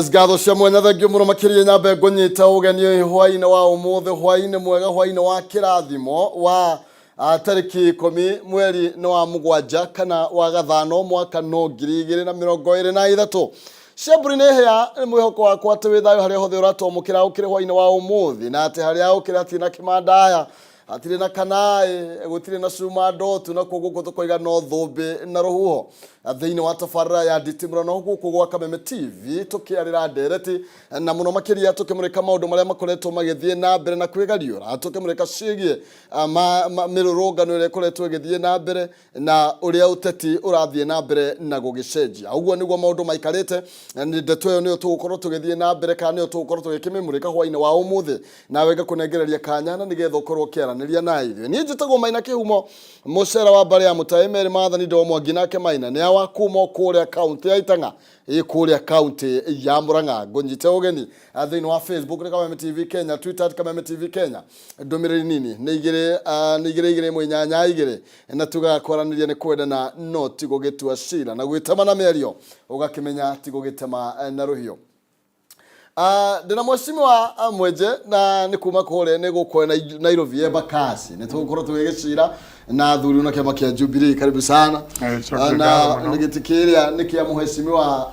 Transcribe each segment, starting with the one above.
Yes, ngatho cia mwanya thengio mũno makĩria nyambe ngũnyita ũgeni hwainĩ wa ũmũthĩ, hwainĩ mwega, hwainĩ wa kĩrathimo wa tarĩki 10 mweri nĩ wa 7 kana wa gathano mwaka no 2023. Cia mbũri nĩ hĩa, nĩ mwĩhoko wakwa atĩ wĩ thayũ harĩa hothe ũratwamũkĩra ũkĩrĩ hwainĩ wa ũmũthĩ, na atĩ harĩa ũkĩrĩ hatirĩ na kĩmandaya, hatirĩ na kanaĩ, gũtirĩ na cuma ndotu, na kuo gũkũ tũkoiga no thũmbĩ na rũhuho. Thĩinĩ wa tabarĩra ya nditimũrano gũkũ gwa Kameme TV tũkĩarĩra ndereti na mũno makĩria tũkĩmũrĩka maũndũ marĩa makoretwo magĩthiĩ na mbere na kwĩgariũra, tũkĩmũrĩka ciĩgiĩ mĩrũrũngano ĩrĩa ĩkoretwo ĩgĩthiĩ na mbere na ũrĩa ũteti ũrathiĩ na mbere na gũgĩcenjia. Ũguo nĩguo maũndũ maikarĩte, na nĩ ndeto ĩyo nĩyo tũgũkorwo tũgĩthiĩ na mbere kana nĩyo tũgũkorwo tũgĩkĩmĩmũrĩka hwainĩ wa ũmũthĩ, nawe ngakũnengereria kanya na nĩgetha ũkorwo ũkĩaranĩria na ithuĩ. Niĩ njĩtagwo Maina Kĩhumo, mũcera wa mbarĩ ya Mũtaĩ Mary Maathani Ndoo Mwangi, nake Maina nĩ awa kuma kũrĩa kaũntĩ ya Itang'a ĩ kũrĩa kaũntĩ ya Murang'a. Ngũnyite ũgeni thĩinĩ wa Facebook nĩ Kameme TV Kenya, Twitter at Kameme TV Kenya. Ndũmĩrĩri nini nĩ 2 nĩ 2 2 1 8 2, na tugaga kwaranĩria nĩ kwendana no ti gũgĩtua cira, na gwĩtema na mĩario ũgakĩmenya ti gũgĩtema na rũhiũ. Ndĩna mheshimiwa Mwenje na nĩ kuma kũrĩa nĩ gũkũ Nairobi Embakasi, nĩ tũgũkorwo tũgĩgĩcira na athuri na kĩama kĩa Jubilee. Karibu sana. Cokia Na ngatho mũno. nĩ gĩtĩ kĩrĩa nĩ kĩa mheshimiwa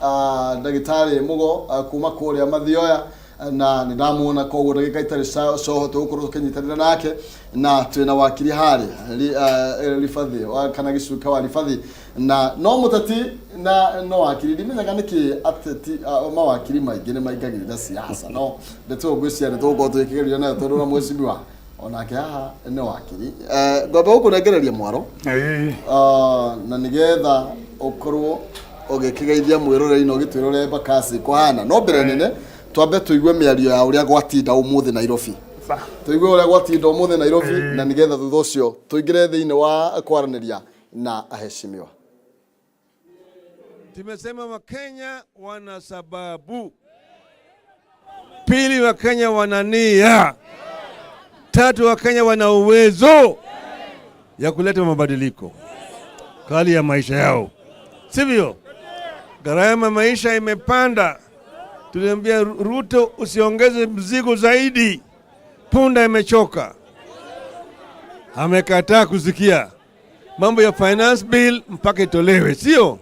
ndagĩtarĩ Mũgo kuma kũrĩa Mathioya, na nĩ ndamuona, koguo ndagĩka itarĩ coho tũgũkorwo tũkĩnyitanĩra nake, na twĩna wakiri harĩa Ribathi kana gĩcuka wa Ribathi, na no mũteti na no wakiri. Ndimenyaga nĩkĩ ateti mawakiri maingĩ nĩ maingagĩrĩra siasa, no ndeto ĩyo ngwĩciria nĩ tũgũkorwo tũgĩkĩgeria nayo tondũ na mheshimiwa onake haha nĩ wakiri. Ngwamba gũkũnengereria mwaro na nĩgetha ũkorwo ũgĩkĩgeithia mwĩroreri na ũgĩtwĩra ũrĩa Embakasi kũhana, no mbere nene twambe tũigue mĩario ya ũrĩa gwatinda ũmũthĩ Nairobi, tũigue ũrĩa gwatinda ũmũthĩ Nairobi, na nĩgetha thutha ũcio tũingĩre thĩinĩ wa kwaranĩria na aheshimiwa. Tumesema Wakenya wana sababu. Pili, Wakenya wana nia. Tatu, Wakenya wana uwezo ya kuleta mabadiliko hali ya maisha yao, sivyo? Gharama maisha imepanda. Tuliambia Ruto usiongeze mzigo zaidi, punda imechoka. Amekataa kusikia. Mambo ya finance bill mpaka itolewe, sio?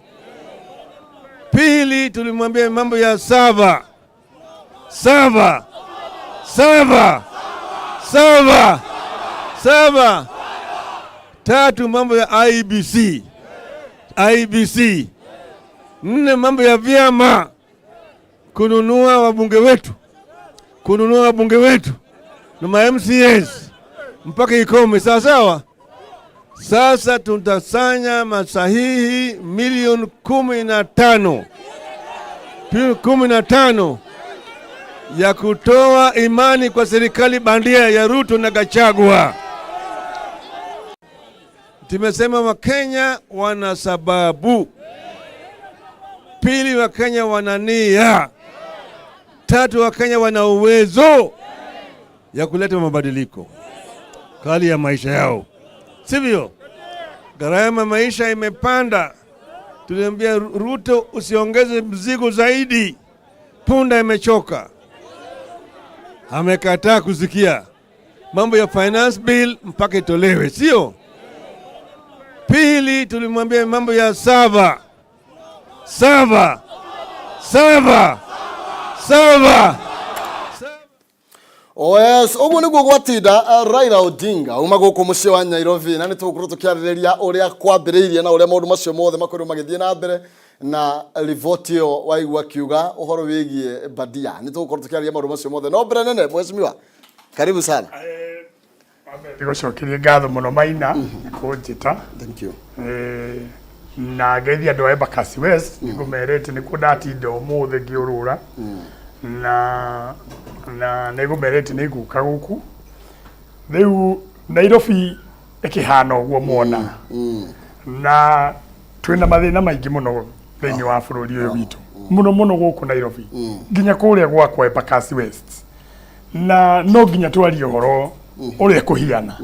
Pili, tulimwambia mambo ya server server server server server. Tatu, mambo ya IEBC IEBC. Nne, mambo ya vyama kununua wabunge wetu, kununua wabunge wetu na ma MCAs mpaka ikome, sawa sawa. Sasa tutasanya masahihi milioni 15, 15 ya kutoa imani kwa serikali bandia ya Ruto na Gachagua. Tumesema Wakenya wana sababu. Pili, Wakenya wana nia. Tatu, Wakenya wana uwezo ya kuleta mabadiliko hali ya maisha yao, sivyo? Gharama maisha imepanda. Tuliambia Ruto usiongeze mzigo zaidi, punda imechoka. Amekataa kusikia. Mambo ya finance bill mpaka itolewe, sio? Pili, tulimwambia mambo ya server server server server. Oh yes, ũguo nĩguo gwatinda. Raila Odinga uma gũkũ mũciĩ wa Nairobi, na nĩ tũgũkorwo tũkĩarĩrĩria ũrĩa kwambĩrĩirie na ũrĩa maũndũ macio mothe makorirwo magĩthiĩ na mbere na riboti ĩyo waigua akiuga ũhoro wĩgiĩ bandia. Nĩ tũgũkorwo tũkĩarĩria maũndũ macio mothe, no mbere nene, mheshimiwa, karibu sana. Ndigũcokerie ngatho mũno Maina nĩ kũnjĩta. Thank you. Na ngeithia andũ a Embakasi West, nĩngũmerĩte nĩkuo ndatinda ũmũthĩ ngĩũrũra, na nĩngũmerĩte nĩ ngũka gũkũ. Rĩu Nairobi ĩkĩhana ũguo mwona, na twĩna mathĩna maingĩ mũno thĩinĩ wa bũrũri ũyũ witũ, mũno mũno gũkũ Nairobi, nginya kũrĩa gwakwa Embakasi West, na no nginya twarie ũhoro ũrĩa kũhiana,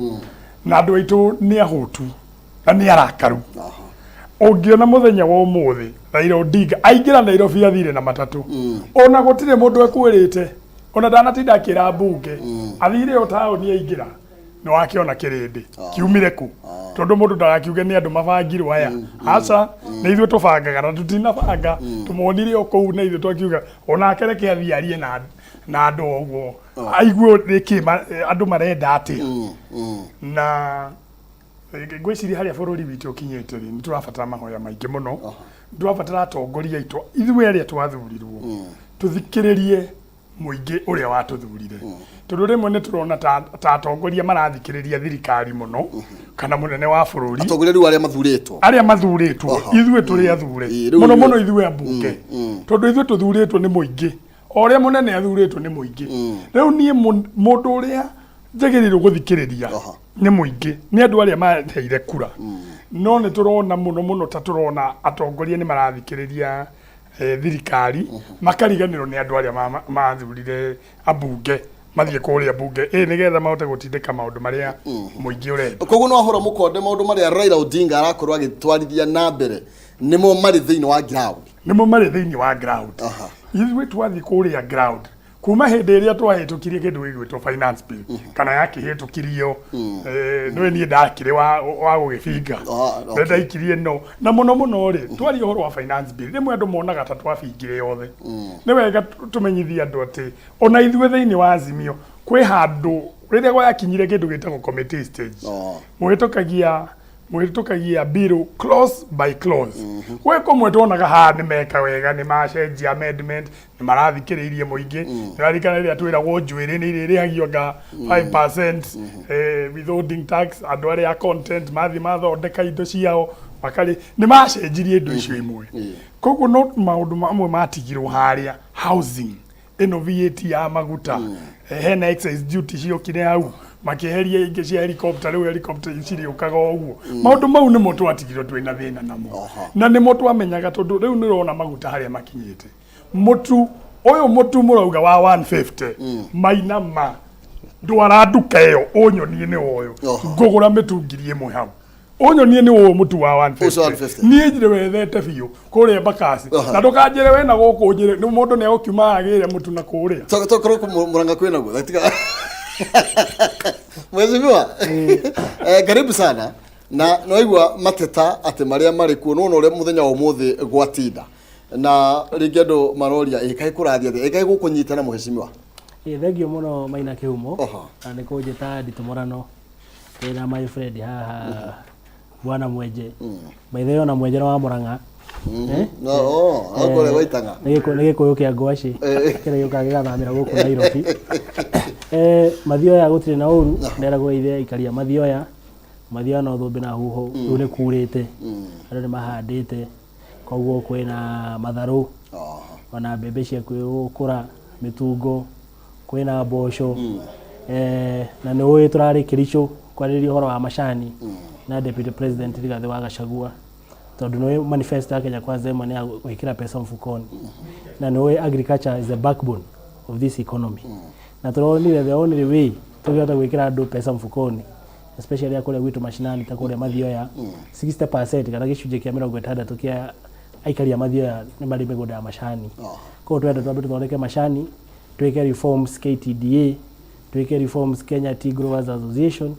na andũ aitũ nĩ ahũtu na nĩ arakaru. Ũngĩona mũthenya wa ũmũthĩ Raila Odinga aingĩra Nairobi athire na matatũ, ona gũtirĩ mũndũ ekwĩrĩte, ona ndanatinda akĩra mbunge, athire o taũni aingĩra nĩ wakĩona kĩrĩndĩ kiumire kũ, tondũ mũndũ ndagakiuge nĩ andũ mabangirwo aya. Aca, nĩ ithuĩ tũbangaga na tũtinabanga, tũmonire o kũu na ithuĩ twakiuga onake reke athiĩ arie na andũ o ũguo aigue nĩkĩ andũ marenda atĩa. Na ngwĩciria harĩa bũrũri witũ ũkinyĩte rĩ, nĩ tũrabatara mahoya maingĩ mũno, nĩ tũrabatara atongoria aitũ, ithuĩ arĩa twathurirwo, tũthikĩrĩrie mũingĩ ũrĩa watũthurire, tondũ rĩmwe nĩ tũrona ta atongoria marathikĩrĩria thirikari mũno kana mũnene wa bũrũri. Atongoria rĩu arĩa mathurĩtwo. Arĩa mathurĩtwo, ithuĩ tũrĩ athure. Ĩ, rĩu mũno mũno ithuĩ ambunge, tondũ ithuĩ tũthurĩtwo nĩ mũingĩ o ũrĩa mũnene athurĩtwo nĩ mũingĩ. Rĩu niĩ mũndũ ũrĩa njagĩrĩirwo gũthikĩrĩria nĩ mũingĩ, nĩ andũ arĩa maheire kura. No nĩ tũrona mũno mũno ta tũrona atongoria nĩ marathikĩrĩria thirikari, makariganĩrwo nĩ andũ arĩa mathurire ambunge mathiĩ kũrĩa mbunge ĩ nĩgetha mahote gũtindĩka maũndũ marĩa mũingĩ ũrenda. Koguo no ahũra mũkonde maũndũ marĩa Raila Odinga arakorwo agĩtwarithia na mbere nĩmo marĩ thĩinĩ wa ground. Nĩmo marĩ thĩinĩ wa ground. Ithuĩ twathiĩ kũrĩa ground kuma hĩndĩ ĩrĩa twahĩtũkirie kĩndũ gĩgwĩtwo finance bill, kana yakĩhĩtũkirio, nĩwe niĩ ndakĩrĩ wa gũgĩbinga. Nĩ ndaikirie no na mũno mũno rĩ, twaria ũhoro wa finance bill, rĩmwe andũ monaga ta twabingire yothe. Nĩ wega tũmenyithie andũ atĩ ona ithuĩ thĩinĩ wa Azimio kwĩ handũ rĩrĩa gwakinyire kĩndũ gĩtagwo committee stage, mũhĩtũkagia bill clause by clause. Gwĩ kũmwe tuonaga haha nĩ meka wega, nĩ macenjia amendment, nĩ marathikĩrĩirie mũingĩ. Nĩũraririkana rĩrĩa twĩragwo njuĩrĩ nĩ irĩrĩhagio anga 5% withholding tax, andũ arĩa a content mathiĩ mathondeka indo ciao makarĩ nĩ macenjirie indo icio imwe. Koguo no maũndũ mamwe matigirwo harĩa housing ĩno, VAT ya maguta, hena excise duty ciokire hau, makĩeheria ingĩ cia helicopter, rĩu helicopter cirĩũkaga o ũguo. Maũndũ mau nĩmo twatigirwo twĩna thĩna namo na nĩmo twamenyaga, tondũ rĩu nĩ ũrona maguta harĩa makinyĩte. Mũtu ũyũ, mũtu mũrauga wa 150, mainama ndwara nduka ĩyo ũnyonie nĩ ũyũ. Ngũgũra mĩtu 1000 hau, ũnyonie nĩ ũyũ mũtu wa Ũcio 150. 150. Niĩ njire wethete biũ kũrĩa Embakasi na ndũkanjĩre wena gũkũ njĩre nĩ mũndũ nĩ egũkiuma agĩre mũtu na kũrĩa. Tokorwo Murang'a kwĩna guo tiga. Mheshimiwa, karibu sana. Na nĩwaigua mateta atĩ marĩa marĩ kuo, nĩwona ũrĩa mũthenya wa ũmũthĩ gwatinda na rĩngĩ andũ maroria ĩ kaĩ kũrathiĩ atĩa, ĩ kaĩ gũkũnyitana, mheshimiwa? Ĩ, thank you mũno Maina Kĩhumo na nĩ kũnjĩta nditumũrano ndĩna my friend haha, bwana Mwenje. By the way, ona Mwenje nĩ wa Mũrang'a. Eh? No, oh, hau kũrĩa gwaitanga. Nĩ gĩkũyũ kĩa ngwacĩ kĩrĩa gĩũkaga gĩgathamĩra gũkũ Nairobi. Mathioya gũtirĩ na ũru, nderagwo ithe aikaria Mathioya. Mathioya no thũmbĩ na huho, rĩu nĩ kurĩte, andũ nĩ mahandĩte, koguo kwĩna matharũ, ona mbembe cia gũkũra, mĩtungo, kwĩna mboco, na nĩ ũĩ tũrarĩ Kericho kwarĩrĩria ũhoro wa macani na Deputy President Rigathĩ wa Gachagua, tondũ nĩ manifesto ya Kenya Kwanza ĩmwe nĩ ya gwĩkĩra pesa mfukoni, na nĩ ũĩ agriculture is the backbone of this economy, na tũronire the only way tũngĩhota gwĩkĩra andũ pesa mfukoni, especially kũrĩa gwitũ mashinani ta kũrĩa Mathioya, 60% kana gĩcunjĩ kĩa 60 kĩa aikari a Mathioya nĩ marĩ mĩgũnda ya macani. Koguo twenda twambe tũthondeke macani, twĩke reforms KTDA, twĩke reforms Kenya Tea Growers Association,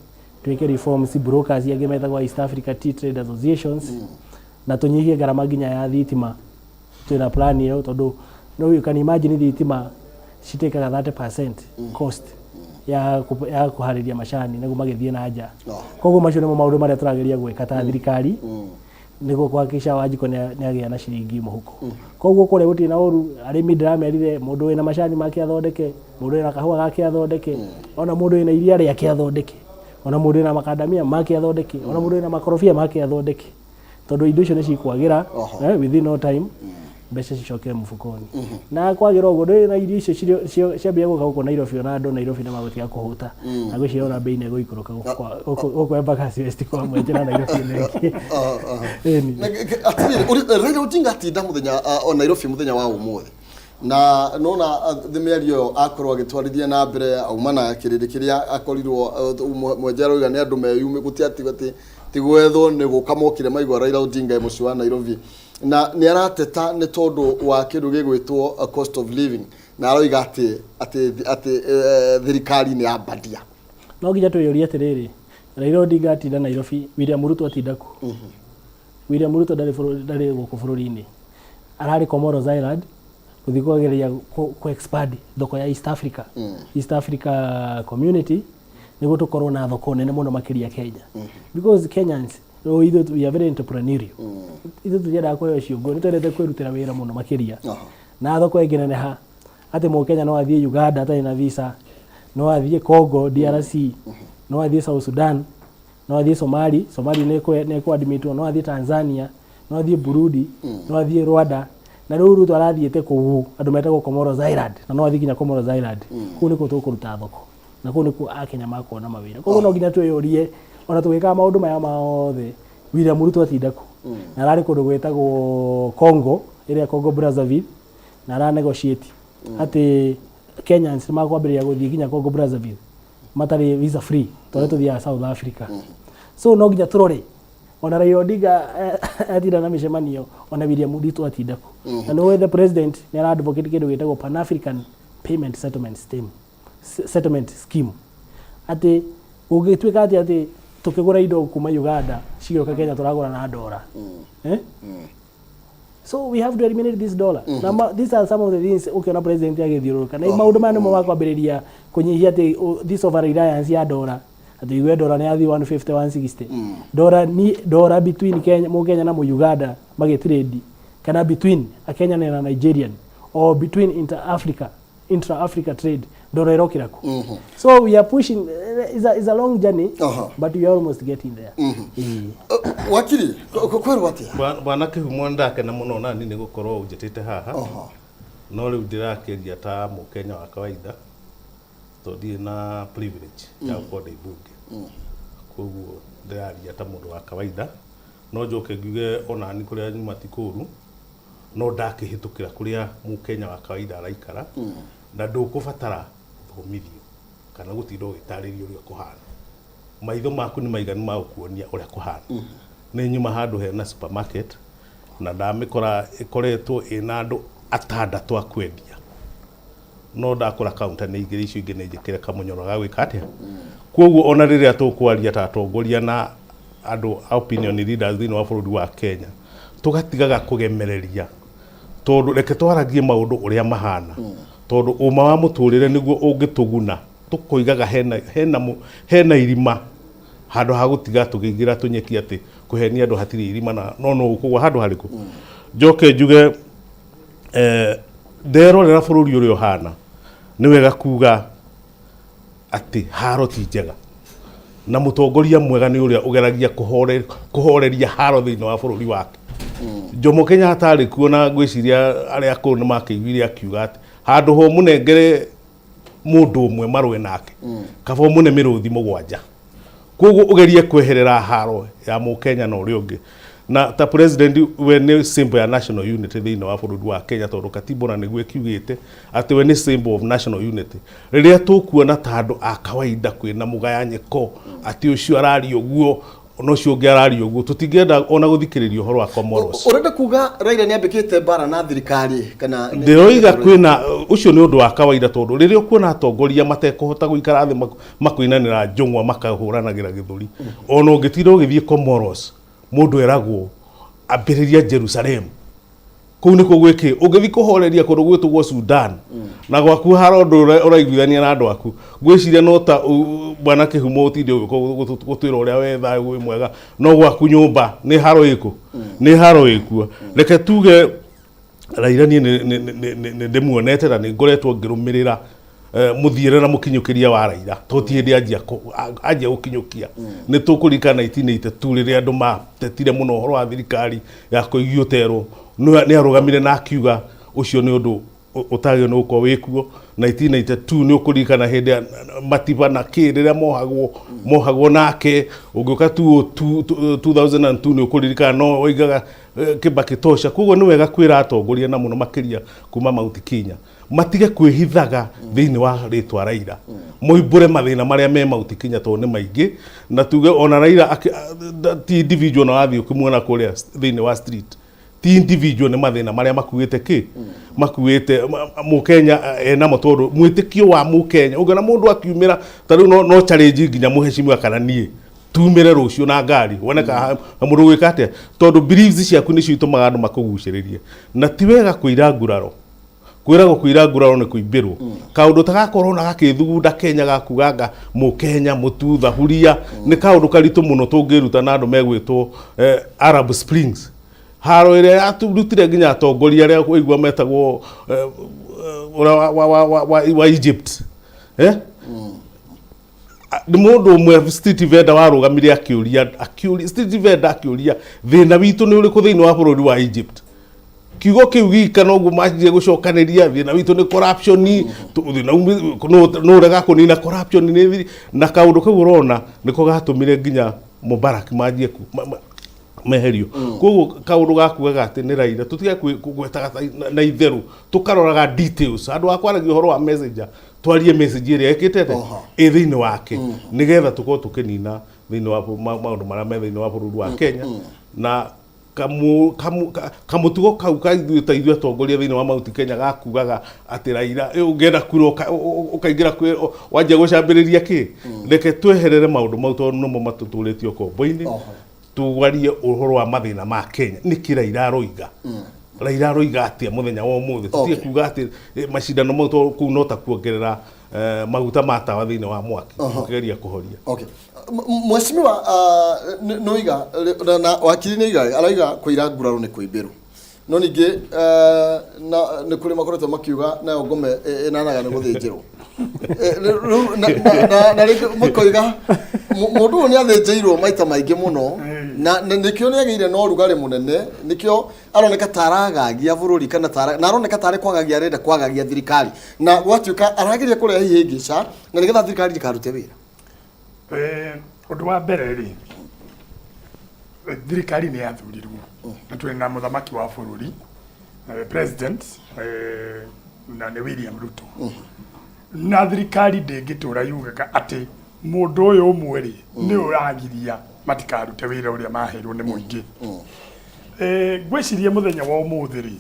twĩke reforms brokers angĩ metagwo East Africa Tea Trade Associations, na tũnyihie ngarama nginya ya thitima. Twĩna plan ĩyo, tondũ no you can imagine thitima citĩkaga 30% cost ya kũharĩria macani nĩguo magĩthiĩ na nja. Koguo macio nĩmo maũndũ marĩa tũrageria gwĩka ta thirikari nĩguo kuhakikisha Wanjikũ nĩ agĩa na ciringi mũhuko. Koguo kũrĩa gũtirĩ na ũru. Arĩmi ndĩramerire mũndũ wĩna macani make athondeke, mũndũ wĩna kahũa gake athondeke, ona mũndũ wĩna iria rĩake athondeke, ona mũndũ wĩna makandamia make athondeke, ona mũndũ wĩna makorobia make athondeke, tondũ indo icio nĩ cikwagĩra within no time, mbeca cicoke mũbukoni. Na kwagĩra ũguo ndũrĩ na irio icio ciambia gũka gũkũ Nairobi, ona andũ Nairobi nĩ magũtiga kũhũta, na ngwĩciria ona bei nĩ ĩgũikũrũka gũkũ Embakasi West kwa Mwenje na Nairobi ĩno ĩngĩ. Ĩni. Atĩrĩrĩ, Raila Odinga atinda mũthenya o Nairobi mũthenya wa ũmũthĩ, na nona mĩario ĩyo akorwo agĩtwarithia na mbere auma na kĩrĩndĩ kĩrĩa akorirwo. Mwenje aroiga nĩ andũ meyumĩ gũtiatigwo atĩ Ti gwethwo nĩ gũka mokire maigua Raila Odinga e mũciĩ wa Nairobi na nĩ arateta nĩ tondũ wa kĩndũ gĩgwĩtwo cost of living na aroiga atĩ atĩ atĩ thirikari nĩ ya bandia. No nginya twĩyũrie atĩrĩrĩ, Raila Odinga atinda Nairobi, William Ruto atinda kũ? William Ruto ndarĩ ndarĩ gũkũ bũrũri-inĩ, ararĩ Comoros Island gũthiĩ kũgeria kũ expand thoko ya East Africa, East Africa Community, nĩguo tũkorwo na thoko nene mũno makĩria Kenya, because Kenyans rĩu ithuĩ we are very entrepreneurial. Ithuĩ tũtiendaga kũheo ciũngũ, nĩ twendete kwĩrutĩra wĩra mũno makĩria. Na thoko ĩngĩneneha atĩ mũkenya no athiĩ Uganda atarĩ na visa, no athiĩ Congo DRC, no athiĩ South Sudan, no athiĩ Somali, Somali nĩ ĩkũ no athiĩ Tanzania, no athiĩ Burundi, no athiĩ Rwanda. Na rĩu Ruto arathiĩte kũu andũ metagwo Comoros Island, na no athiĩ nginya Comoros Island. Kũu nĩkuo tũkũruta thoko na kũu nĩkuo akenya makuona mawĩra. Koguo no nginya twĩyũrie ona tũgĩkaga maũndũ maya mothe, William Ruto atinda kũ? Na ararĩ kũndũ gwĩtagwo Congo, ĩrĩa Congo Brazzaville, na ara negotiate atĩ Kenyans nĩ makwambĩrĩria gũthiĩ nginya Congo Brazzaville matarĩ visa free tondũ tũthiaga South Africa. So no nginya tũrore ona Raila Odinga atinda na mĩcemanio, ona William Ruto atinda kũ. Na nĩwe the president nĩ ara advocate kĩndũ gĩtagwo Pan African Payment Settlement Scheme, settlement scheme, atĩ gũgĩtuĩka atĩ tũkĩgũra indo kuma Uganda cigĩũka Kenya tũragũra na ndora, eh? So we have to eliminate this dollar. Na these are some of the things ũkĩona president agĩthiũrũrũka na maũndũ maya nĩmo makwambĩrĩria kũnyihia atĩ this over reliance ya dollar, atĩ igue dollar nĩ yathiĩ 150, 160. Dollar ni dollar between Kenya, mũkenya na mũuganda magĩtrade, kana between a Kenyan and a Nigerian, or between inter Africa intra Africa trade, dollar ĩrokĩra ku. So we are pushing. Is a long journey, but we are almost getting there. Ĩĩ. Wakiri, kwĩrwo atĩa? Bwana Kĩhumo, ndakena mũno nani nĩ gũkorwo ũnjĩtĩte haha. No rĩu ndĩrakĩria ta mũkenya wa kawaida tondũ ndirĩ na privilege ya gũkorwo ndĩ mbunge, koguo ndĩraria ta mũndũ wa kawaida. No njoke ngiuge onani kũrĩa nyuma ti kũũru, no ndakĩhĩtũkĩra kũrĩa mũkenya wa kawaida araikara na ndũkũbatara gũthomithio kana gũtinda ũgĩtarĩrio ũrĩa kũhana. Maitho maku nĩ maiganu ma gũkuonia ũrĩa kũhana. Nĩ nyuma handũ hena supermarket na ndamĩkora ĩkoretwo ĩna andũ atandatũ a kwendia, no ndakora counter nĩ igĩrĩ, icio ingĩ nĩ njĩkĩre kamũnyoro ga gwĩka atĩa. Koguo ona rĩrĩa tũkwaria ta atongoria na andũ a opinion leaders thĩinĩ wa bũrũri wa Kenya, tũgatigaga kũgemereria, tondũ reke twaragie maũndũ ũrĩa mahana, tondũ ũma wa mũtũrĩre nĩguo ũngĩtũguna. Tũkoigaga hena irima handũ ha gũtiga tũkĩingĩra tũnyeki atĩ kũhenia andũ hatirĩ irima na no ũkũgwa handũ harĩkũ. Njoke njuge nderorera bũrũri ũrĩa ũhana, nĩ wega kuga atĩ haro ti njega, na mũtongoria mwega nĩ ũrĩa ũgeragia kũhoreria haro thĩinĩ wa bũrũri wake. Jomo Kenyatta arĩ kuo, na ngwĩciria arĩa akũrũ nĩ makĩiguire akiuga atĩ handũ ho mũnengere mũndũ ũmwe marũe nake, kaba ũmũne mĩrũthi 7. Koguo ũgerie kweherera haro ya mũkenya na ũrĩa ũngĩ. Na ta president, we nĩ symbol ya national unity thĩinĩ wa bũrũri wa Kenya, tondũ katiba ona nĩguo ĩkiugĩte atĩ we nĩ symbol of national unity. Rĩrĩa tũkuona ta andũ a kawaida kwĩna mũgayanyĩko atĩ ũcio araria ũguo na ũcio ũngĩ araria ũguo, tũtingĩenda ona gũthikĩrĩria ũhoro wa Comoros. Ũrenda kuga Raila nĩ ambĩkĩte mbara na thirikari kana? Ndĩroiga kwĩna ũcio nĩ ũndũ wa kawaida, tondũ rĩrĩa ũkuona atongoria matekũhota gũikara thĩ makoinanĩra njũng'wa makahũranagĩra gĩthũri, ona ũngĩtinda ũgĩthiĩ Comoros, mũndũ eragwo ambĩrĩria Jerusalem, kũu nĩkuo gwĩkĩ ũngĩthiĩ kũhoreria kũndũ gwĩtagwo Sudan na gwaku haro ũndũ ũraiguithania na andũ aku. Ngwĩciria no ta bwana Kĩhumo ũtinde ũgĩũka gũtwĩra ũrĩa we thayũ wĩ mwega, no gwaku nyũmba nĩ haro ĩkũ, nĩ haro ĩkuo. Reke tuge Raila niĩ nĩ ndĩmuonete na nĩ ngoretwo ngĩrũmĩrĩra mũthiĩre na mũkinyũkĩria wa Raila, to ti hĩndĩ anjia gũkinyũkia. Nĩ tũkũririkana 1982 rĩrĩa andũ matetire mũno ũhoro wa thirikari ya Koigi Oterwo, nĩ arũgamire na akiuga ũcio nĩ ũndũ ũtagĩrĩirwo nĩ gũkorwo wĩkuo. 1992 nĩ ũkũririkana hĩndĩ ya Matiba na kĩ rĩrĩa mohagwo nake. Ũngĩũka tu 2002 nĩ ũkũririkana no oigaga Kibaki tosha. Koguo nĩ wega kwĩra atongoria na mũno makĩria kuma Mount Kenya. Matige kwĩhithaga thĩinĩ wa rĩtwa Raila, moimbũre mathĩna marĩa me Mount Kenya tondũ nĩ maingĩ, na tuge ona Raila ti individual, na wathiĩ ũkĩmuona kũrĩa thĩinĩ wa street ti individual, nĩ mathĩna marĩa makuĩte kĩ makuĩte mũkenya enamo, tondũ mwĩtĩkio wa mũkenya ũngĩona mũndũ akiumĩra ta rĩu no challenge nginya mũheshimiwa kana niĩ tumĩre rũciũ na ngari wone ka mũndũ gwĩka atĩa, tondũ beliefs ciaku nĩcio itũmaga andũ makũgucĩrĩrie. Na ti wega kũira nguraro, kwĩragwo kũira nguraro nĩ kũimbĩrwo. Kaũndũ ta gakorwo na gakĩthugunda Kenya gakuganga mũkenya mũtu thaburia nĩ kaũndũ karitũ mũno tũngĩruta na andũ megwĩtwo Arab Springs, haro ĩrĩa yaturutire nginya atongoria arĩa waigua metagwo ũrĩa wa Egypt, eh? Nĩ mũndũ ũmwe street vendor warũgamire akĩũria street vendor akĩũria, "Thĩna witũ nĩ ũrĩkũ thĩinĩ wa bũrũri wa Egypt?" Kiugo kĩu gika noguo manjire gũcokanĩria, "Thĩna witũ nĩ corruption, thĩna nũ ũrega kũnina corruption nĩ thiri." Na kaũndũ kau ũrona nĩko gatũmire nginya Mubarak manjie meherio. Koguo kaũndũ gakugaga atĩ nĩ Raila, tũtige kũgwetaga na itherũ, tũkaroraga details. Andũ a kwaragia ũhoro wa messenger, twarie message ĩrĩa ĩkĩte atĩa ĩ thĩinĩ wake, nĩgetha tũkorwo tũkĩnina thĩinĩ wa maũndũ marĩa me thĩinĩ wa bũrũri wa Kenya. Na kamũtugo kau ka ithuĩ ta ithuĩ atongoria thĩinĩ wa Mount Kenya gakugaga atĩ Raila ũngĩenda kura ũkaingĩra kwĩ wanjia gũcambĩrĩria kĩ, reke tweherere maũndũ mau tondũ nĩmo matũtũrĩtie ũkombo-inĩ. Twarie ũhoro wa mathĩna ma Kenya, nĩkĩ Raila aroiga, Raila aroiga atĩa mũthenya wa ũmũthĩ. Tũtige kuga atĩ macindano mau, tondũ kũu no ta kuongerera maguta ma tawa thĩinĩ wa mwaki ũkĩgeria kũhoria. Okay. Mheshimiwa nĩoiga na wakiri nĩoiga, arauga kũira nguraro nĩ kũimbĩrwo, no ningĩ na nĩ kũrĩ makoretwo makiuga nayo ngome ĩnanaga nĩ gũthĩnjĩrwo. Rĩu na rĩngĩ makoiga mũndũ ũyũ nĩ athĩnjĩirwo maita maingĩ mũno na nĩkĩo nĩ agĩire na ũrugarĩ mũnene, nĩkĩo aroneka ta aragagia bũrũri kana na aroneka tarĩ kwagagia arenda kwagagia thirikari, na gwatuĩka arageria kũrehe ihĩngĩca na nĩgetha thirikari ndĩkarute wĩra. Ũndũ wa mbere rĩ, thirikari nĩ yathurirwo na twĩ na mũthamaki wa bũrũri, president, na nĩ William Ruto, na thirikari ndĩngĩtũra yugaga atĩ mũndũ ũyũ ũmwe rĩ nĩ ũragiria matikarute wĩra ũrĩa maheirwo nĩ mũingĩ. Ngwĩciria mũthenya wa ũmũthĩ rĩ,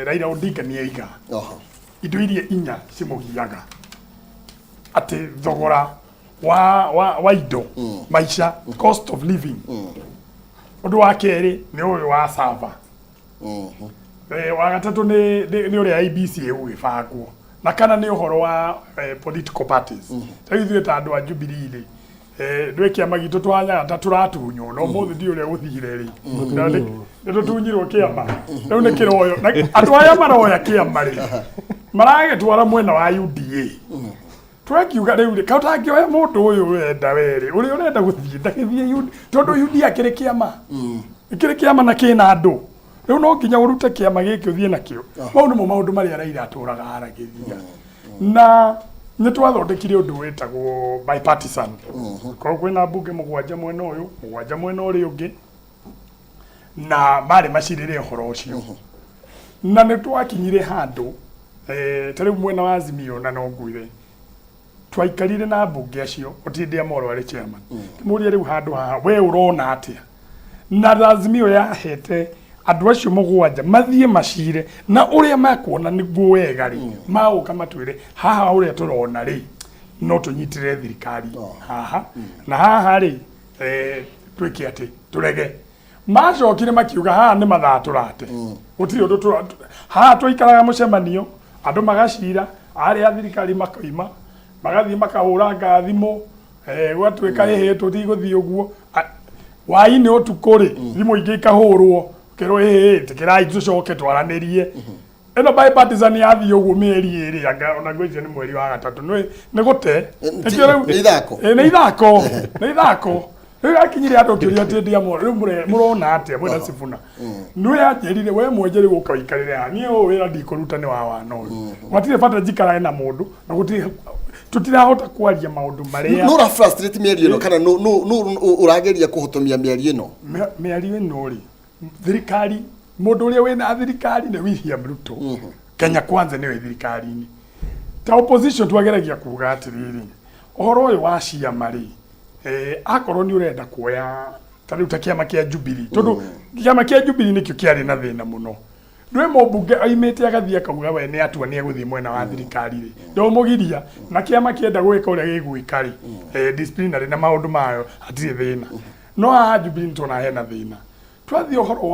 Raila Odinga nĩ aiga indo iria inya cimũgiaga, atĩ thogora wa indo, maica, cost of living. Ũndũ wa kerĩ nĩ ũyũ wa server. Wa gatatũ nĩ ũrĩa IEBC ĩgũgĩbangwo, na kana nĩ ũhoro wa political parties. Ta rĩu ithuĩ ta andũ a Jubilee rĩ, ndwĩ kĩama gitũ twanyaga ta tũratunywo, no ũmũthĩ ndiũ ũrĩa gũthire rĩ. Na nĩ tũtunyirwo kĩama, rĩu nĩ kĩroyo na andũ arĩa maroya kĩama rĩ maragĩtwara mwena wa UDA. Tũrakiuga rĩu rĩ, kaũ tangĩoya mũndũ ũyũ ũrenda werĩ ũrĩa ũrenda gũthiĩ ndagĩthiĩ UD, tondũ UDA kĩrĩ kĩama, kĩrĩ kĩama na kĩna andũ. Rĩu no nginya ũrute kĩama gĩkĩ ũthiĩ nakĩo. Mau nĩmo maũndũ marĩa Raila atũraga aragĩria, na nĩ twathondekire ũndũ wĩtagwo bipartisan. Korwo kwĩna mbunge 7 mwena ũyũ, 7 mwena ũrĩa ũngĩ, na marĩ macirĩre ũhoro ũcio, na nĩ twakinyire handũ ta rĩu mwena wa Azimio, na no ngwĩre twaikarire na mbunge acio, Otiende Amollo arĩ chairman, kĩmũria, "Rĩu handũ haha we ũrona atĩa?" Na Azimio yahete andũ acio 7 mathiĩ macire na ũrĩa makuona nĩguo wega rĩ, maũka matwĩre haha ũrĩa tũrona rĩ, no tũnyitĩrĩre thirikari haha na haha rĩ, twĩke atĩ tũrege. Macokire makiuga haha nĩ mathaa tũrate, gũtirĩ ũndũ haha tũikaraga mũcemanio, andũ magacira, arĩa a thirikari makoima magathiĩ makahũranga thimũ, gwatuĩka ĩhĩ tũtigũthiĩ ũguo. Hwaĩ-inĩ ũtukũ rĩ, thimũ ingĩ ikahũrwo kerwo, "Ĩhĩ tĩkĩrai tũcoke twaranĩrie." Ĩno bipartisan yathiĩ ũguo mĩeri 2, anga ona ngwĩciria nĩ mweri wa gatatũ nĩ gũte. Nĩkĩo nĩ ithako. Ĩ, nĩ ithako, nĩ ithako. Rĩu yakinyire andũ ngĩũria atĩ ndiamũ rĩu mũrona atĩa mwĩna Sifuna? Nĩ yanjĩrire, "We mwenje rĩu ũka ũikarĩre haha, niĩ ũyũ wĩra ndikũruta nĩ wa wana ũyũ, gwatirĩ bata njikarage na mũndũ na gũtirĩ tũtirahota kwaria maũndũ marĩa." Nũ ũra frustrate mĩario ĩno kana nũ ũrageria kũhotomia mĩario ĩno? Mĩario ĩno rĩ, thirikari, mũndũ ũrĩa wĩna thirikari nĩ William Ruto. Kenya Kwanza nĩyo ĩ thirikari-inĩ. Ta opposition twageragia kuga atĩrĩrĩ, ũhoro ũyũ wa ciama rĩ, akorwo nĩ ũrenda kuoya ta rĩu ta kĩama kĩa Jubilee, tondũ kĩama kĩa Jubilee nĩkĩo kĩarĩ na thĩna mũno. Ndũĩ mũmbunge oimĩte agathiĩ akauga we nĩ atua nĩ egũthiĩ mwena wa thirikari rĩ, ndũmũgiria na kĩama kĩenda gwĩka ũrĩa gĩgwĩka rĩ, disciplinary na maũndũ mayo hatirĩ thĩna. No haha Jubilee nĩ tuonaga hena thĩna. Twathiĩ ũhoro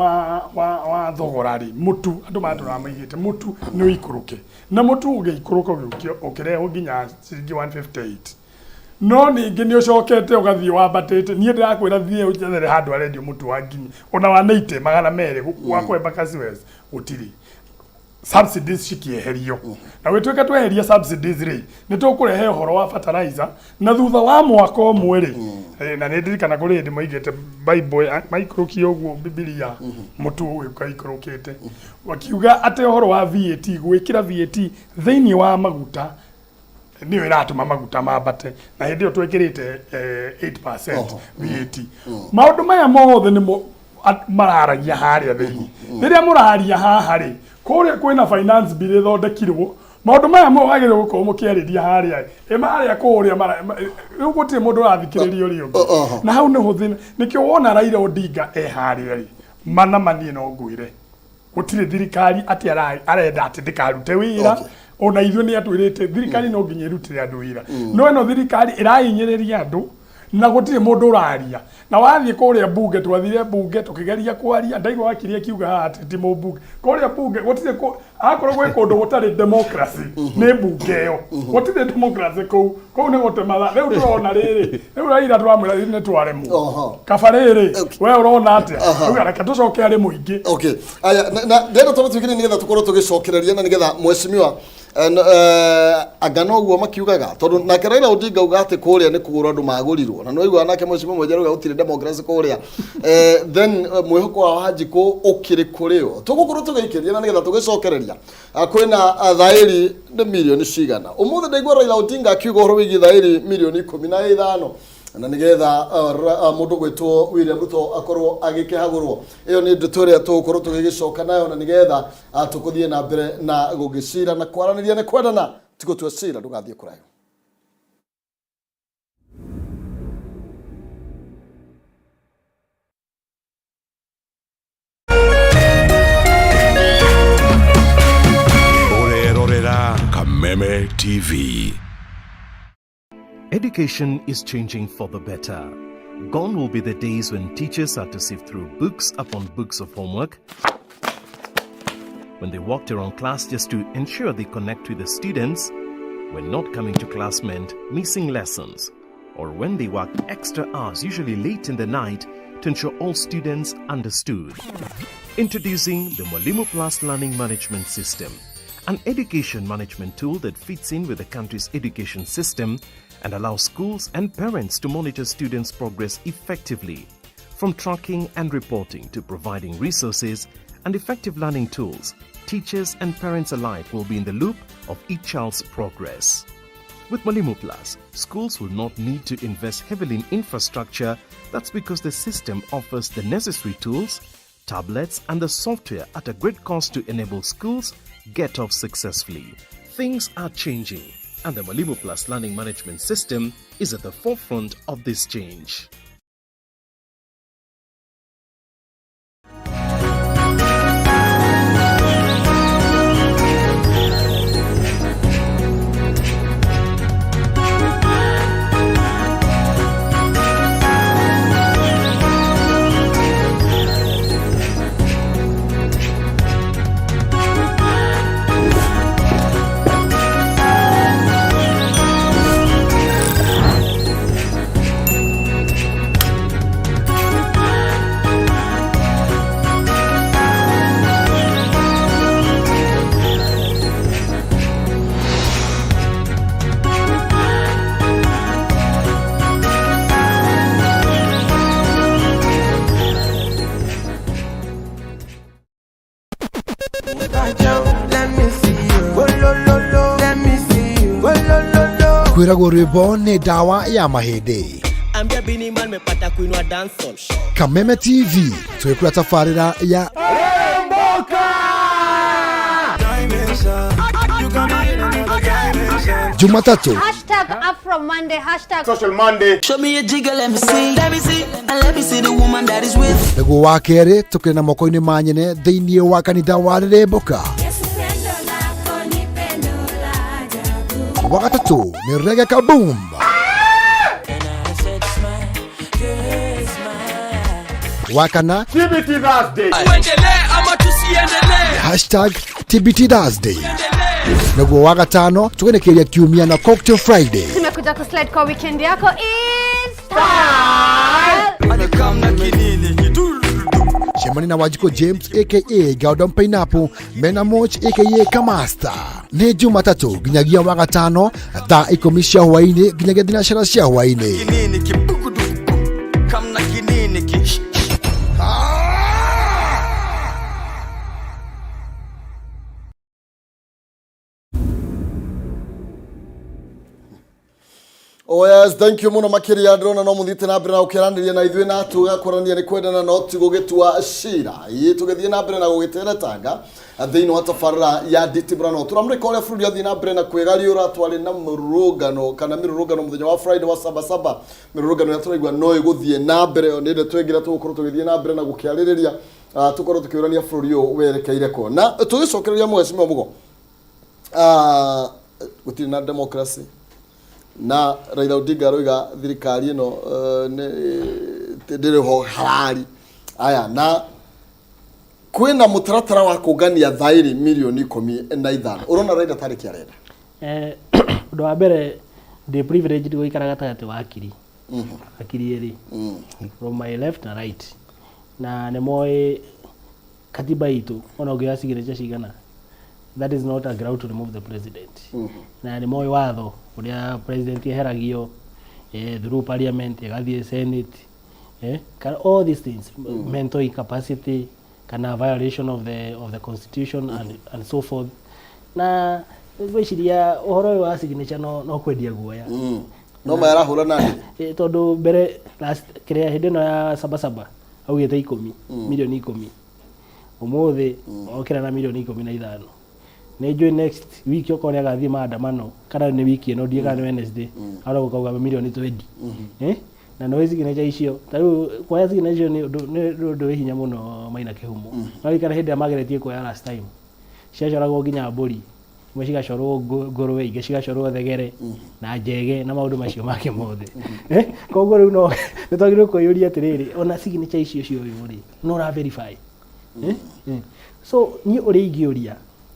wa thogora rĩ, mũtu andũ matũraga maigĩte mũtu nĩ ũikũrũke, na mũtu ũgĩikũrũka ũkĩrehwo nginya ciringi 158, no ningĩ nĩ ũcokete ũgathiĩ wambatĩte. Niĩ ndĩrakwĩra thiĩ ũnjethere handũ harendio mũtu wa nginya ona wa 90 200 gwakwa Embakasi West gũtirĩ. Subsidies cikĩeherio, na gwĩtuĩka tweheria subsidies rĩ, nĩ tũkũrehe ũhoro wa fertilizer na thutha wa mwaka ũmwe rĩ, na nĩ ndirikana kũrĩ hĩndĩ maigĩte Bible maikũrũkie ũguo Bibilia mũtu ũgĩũka ikũrũkĩte, wakiuga atĩ ũhoro wa VAT, gwĩkĩra VAT thĩinĩ wa maguta nĩyo ĩratũma maguta mambate, na hĩndĩ ĩyo twekĩrĩte 8% VAT. Maũndũ maya mothe nĩmo mararagia harĩa thĩinĩ. Rĩrĩa mũraria haha rĩ, kũrĩa kwĩna finance bill ĩthondekirwo, maũndũ maya mwagĩrĩirwo gũkorwo mũkĩarĩria harĩa ĩ marĩa kũrĩa rĩu gũtirĩ mũndũ ũrathikĩrĩria ũrĩa ũngĩ. Na hau nĩho thĩna, nĩkĩo wona Raila Odinga e harĩa rĩ, mana maniĩ no ngwĩre gũtirĩ thirikari atĩ arenda atĩ ndĩkarute wĩra. Ona ithuĩ nĩ atwĩrĩte thirikari no nginya ĩrutĩre andũ wĩra, no ĩno thirikari ĩrahinyĩrĩria andũ na gũtirĩ mũndũ ũraria. Na wathiĩ kũrĩa bunge, twathire bunge tũkĩgeria kwaria, ndaigua wakiri akiuga haha atĩ ti mũmbunge. Kũrĩa bunge gũtirĩ akorwo gwĩ kũndũ gũtarĩ democracy nĩ bunge ĩyo, gũtirĩ democracy kũu. Kũu nĩ gũtematha. Rĩu tũrona rĩrĩ, rĩu Raila tũramwĩra rĩrĩ nĩ twaremwo. Kaba rĩrĩ, we ũrona atĩa? Rĩu reke tũcoke harĩ mũingĩ. Okay, aya, na ndĩrenda tondũ tuigire nĩgetha tũkorwo tũgĩcokereria na nĩgetha mheshimiwa anga noguo makiugaga, tondũ nake Raila Odinga uga atĩ kũrĩa nĩ kũgũrwo andũ magũrirwo, na nĩwaigua nake mheshimiwa Mwenje arauga gũtirĩ democracy kũrĩa, then mwĩhoko wa Wanjikũ ũkĩrĩ kũrĩo? Tũgũkorwo tũgĩikĩria na nĩgetha tũgĩcokereria. Kwĩna thaĩri nĩ mirioni cigana ũmũthĩ? Ndaigua Raila Odinga akiuga ũhoro wĩgiĩ thaĩri mirioni 15 na nĩgetha mũndũ gwĩtwo William Ruto akorwo agĩkĩhagũrwo. Ĩyo nĩ ndeto ĩrĩa tũgũkorwo tũgĩgĩcoka nayo na nĩgetha tũkũthiĩ na mbere na gũgĩcira na kwaranĩria nĩ kwendana ti gũtua cira. Ndũgathiĩ kũraihu. Ũrerorera Kameme TV. Education is changing for the better. Gone will be the days when teachers had to sift through books upon books of homework, when they walked around class just to ensure they connect with the students, when not coming to class meant missing lessons, or when they worked extra hours, usually late in the night, to ensure all students understood. Introducing the Mwalimu Plus Learning Management System, an education management tool that fits in with the country's education system and allows schools and parents to monitor students' progress effectively. From tracking and reporting to providing resources and effective learning tools, teachers and parents alike will be in the loop of each child's progress. With Mwalimu Plus, schools will not need to invest heavily in infrastructure. That's because the system offers the necessary tools, tablets, and the software at a great cost to enable schools get off successfully. Things are changing, and the Mwalimu Plus Learning Management System is at the forefront of this change. Kwĩragwo rwĩmbo nĩ ndawa ya mahĩndĩ. Ambia Bini Man mepata kuinua dancehall. Kameme TV twĩkũra tabarĩra ya Jumatatũ Hashtag Afro Monday, hashtag Social Monday. Show me a jigger, let me see. Let me see. And let me see the woman that is with. Nĩguo wa kerĩ tũkĩrĩ na moko-inĩ ma nyene thĩinĩ wa kanitha wa Rĩrĩmbũka. Wa gatatũ nĩ Reggae Kaboom. Wa kana TBT Thursday. Tuendelee ama tusiendelee? Hashtag TBT Thursday. Nĩguo wa gatano tũgenekeria kiumia na Cocktail Friday. Tumekuja kuslide kwa weekend yako is style. Cemania na Wanjikũ James aka Gordon Pineapple mena Moch aka Kamasta. Nĩ Jumatatũ nginyagia wa gatano thaa ikũmi cia hwaĩ-inĩ nginyagia thinacara cia hwaĩ-inĩ. Kinini kibugudu. Kamna kinini ki. Oh yes, thank you muno makiria ndĩrona no mũthiĩte na mbere na gũkĩaranĩria na ithuĩ na tũgakũrania nĩ kwendana no ti gũgĩtua cira. Ĩ tũgĩthiĩ na mbere na gũgĩteretanga thĩinĩ wa tabarĩra ya nditimũrano. Tũramũrĩka ũrĩa bũrũri athiĩ na mbere na kwĩgariũra. Twarĩ na mũrũrũngano kana mĩrũrũngano mũthenya wa Friday wa sabasaba, mĩrũrũngano ĩrĩa tũraigua no ĩgũthiĩ na mbere. Nĩ ĩrĩa twĩngĩra tũgũkorwo tũgĩthiĩ na mbere na gũkĩarĩrĩria, tũkorwo tũkĩũrania bũrũri ũyũ werekeire kũ. Na tũgĩcokereria mheshimiwa Mugo, gũtirĩ na democracy na Raila Odinga aroiga thirikari ĩno ndĩrĩ ho harari aya, na kwĩna mũtaratara wa kũngania thaĩri mirioni 15. Ũrona Raila tarĩ kĩ arenda? Ũndũ wa mbere, ndĩ privileged gũikara gatagatĩ wa akiri akiri erĩ, from my left na right, na nĩ moĩ katiba itũ. Ona ũngĩoya signature cigana, that is not a ground to remove the president. Na nĩ moĩ watho ũrĩa president eheragio, through parliament, ĩgathiĩ senate, kana all these things, mental incapacity kana violation of the constitution and so forth. Na ngwĩciria ũhoro ũyũ wa signature no kwendia guoya. No marahũra nani? Tondũ mbere last kĩrĩa hĩndĩ ĩno ya sabasaba augĩte 10 mirioni 10, ũmũthĩ okĩra na mirioni 15. Nĩ njũĩ next week okorwo nĩ agathiĩ maandamano kana nĩ wiki ĩno ndiĩ kana nĩ Wednesday, arĩa gũkauga mirioni 20. Na nĩ signature icio, ta rĩu kuoya signature nĩ ũndũ wĩ hinya mũno. Maina kĩhumo no ririkana hĩndĩ ĩrĩa mageretie kuoya last time, ciacoragwo nginya mbũri imwe, cigacorwo ngũrwe, ingĩ cigacorwo thegere na njege na maũndũ macio make mothe. Koguo rĩu no nĩ twagĩrĩirwo kwĩyũria atĩrĩrĩ, ona signature icio cioywo rĩ, no ũra verify? So niĩ ũrĩa ingĩũria,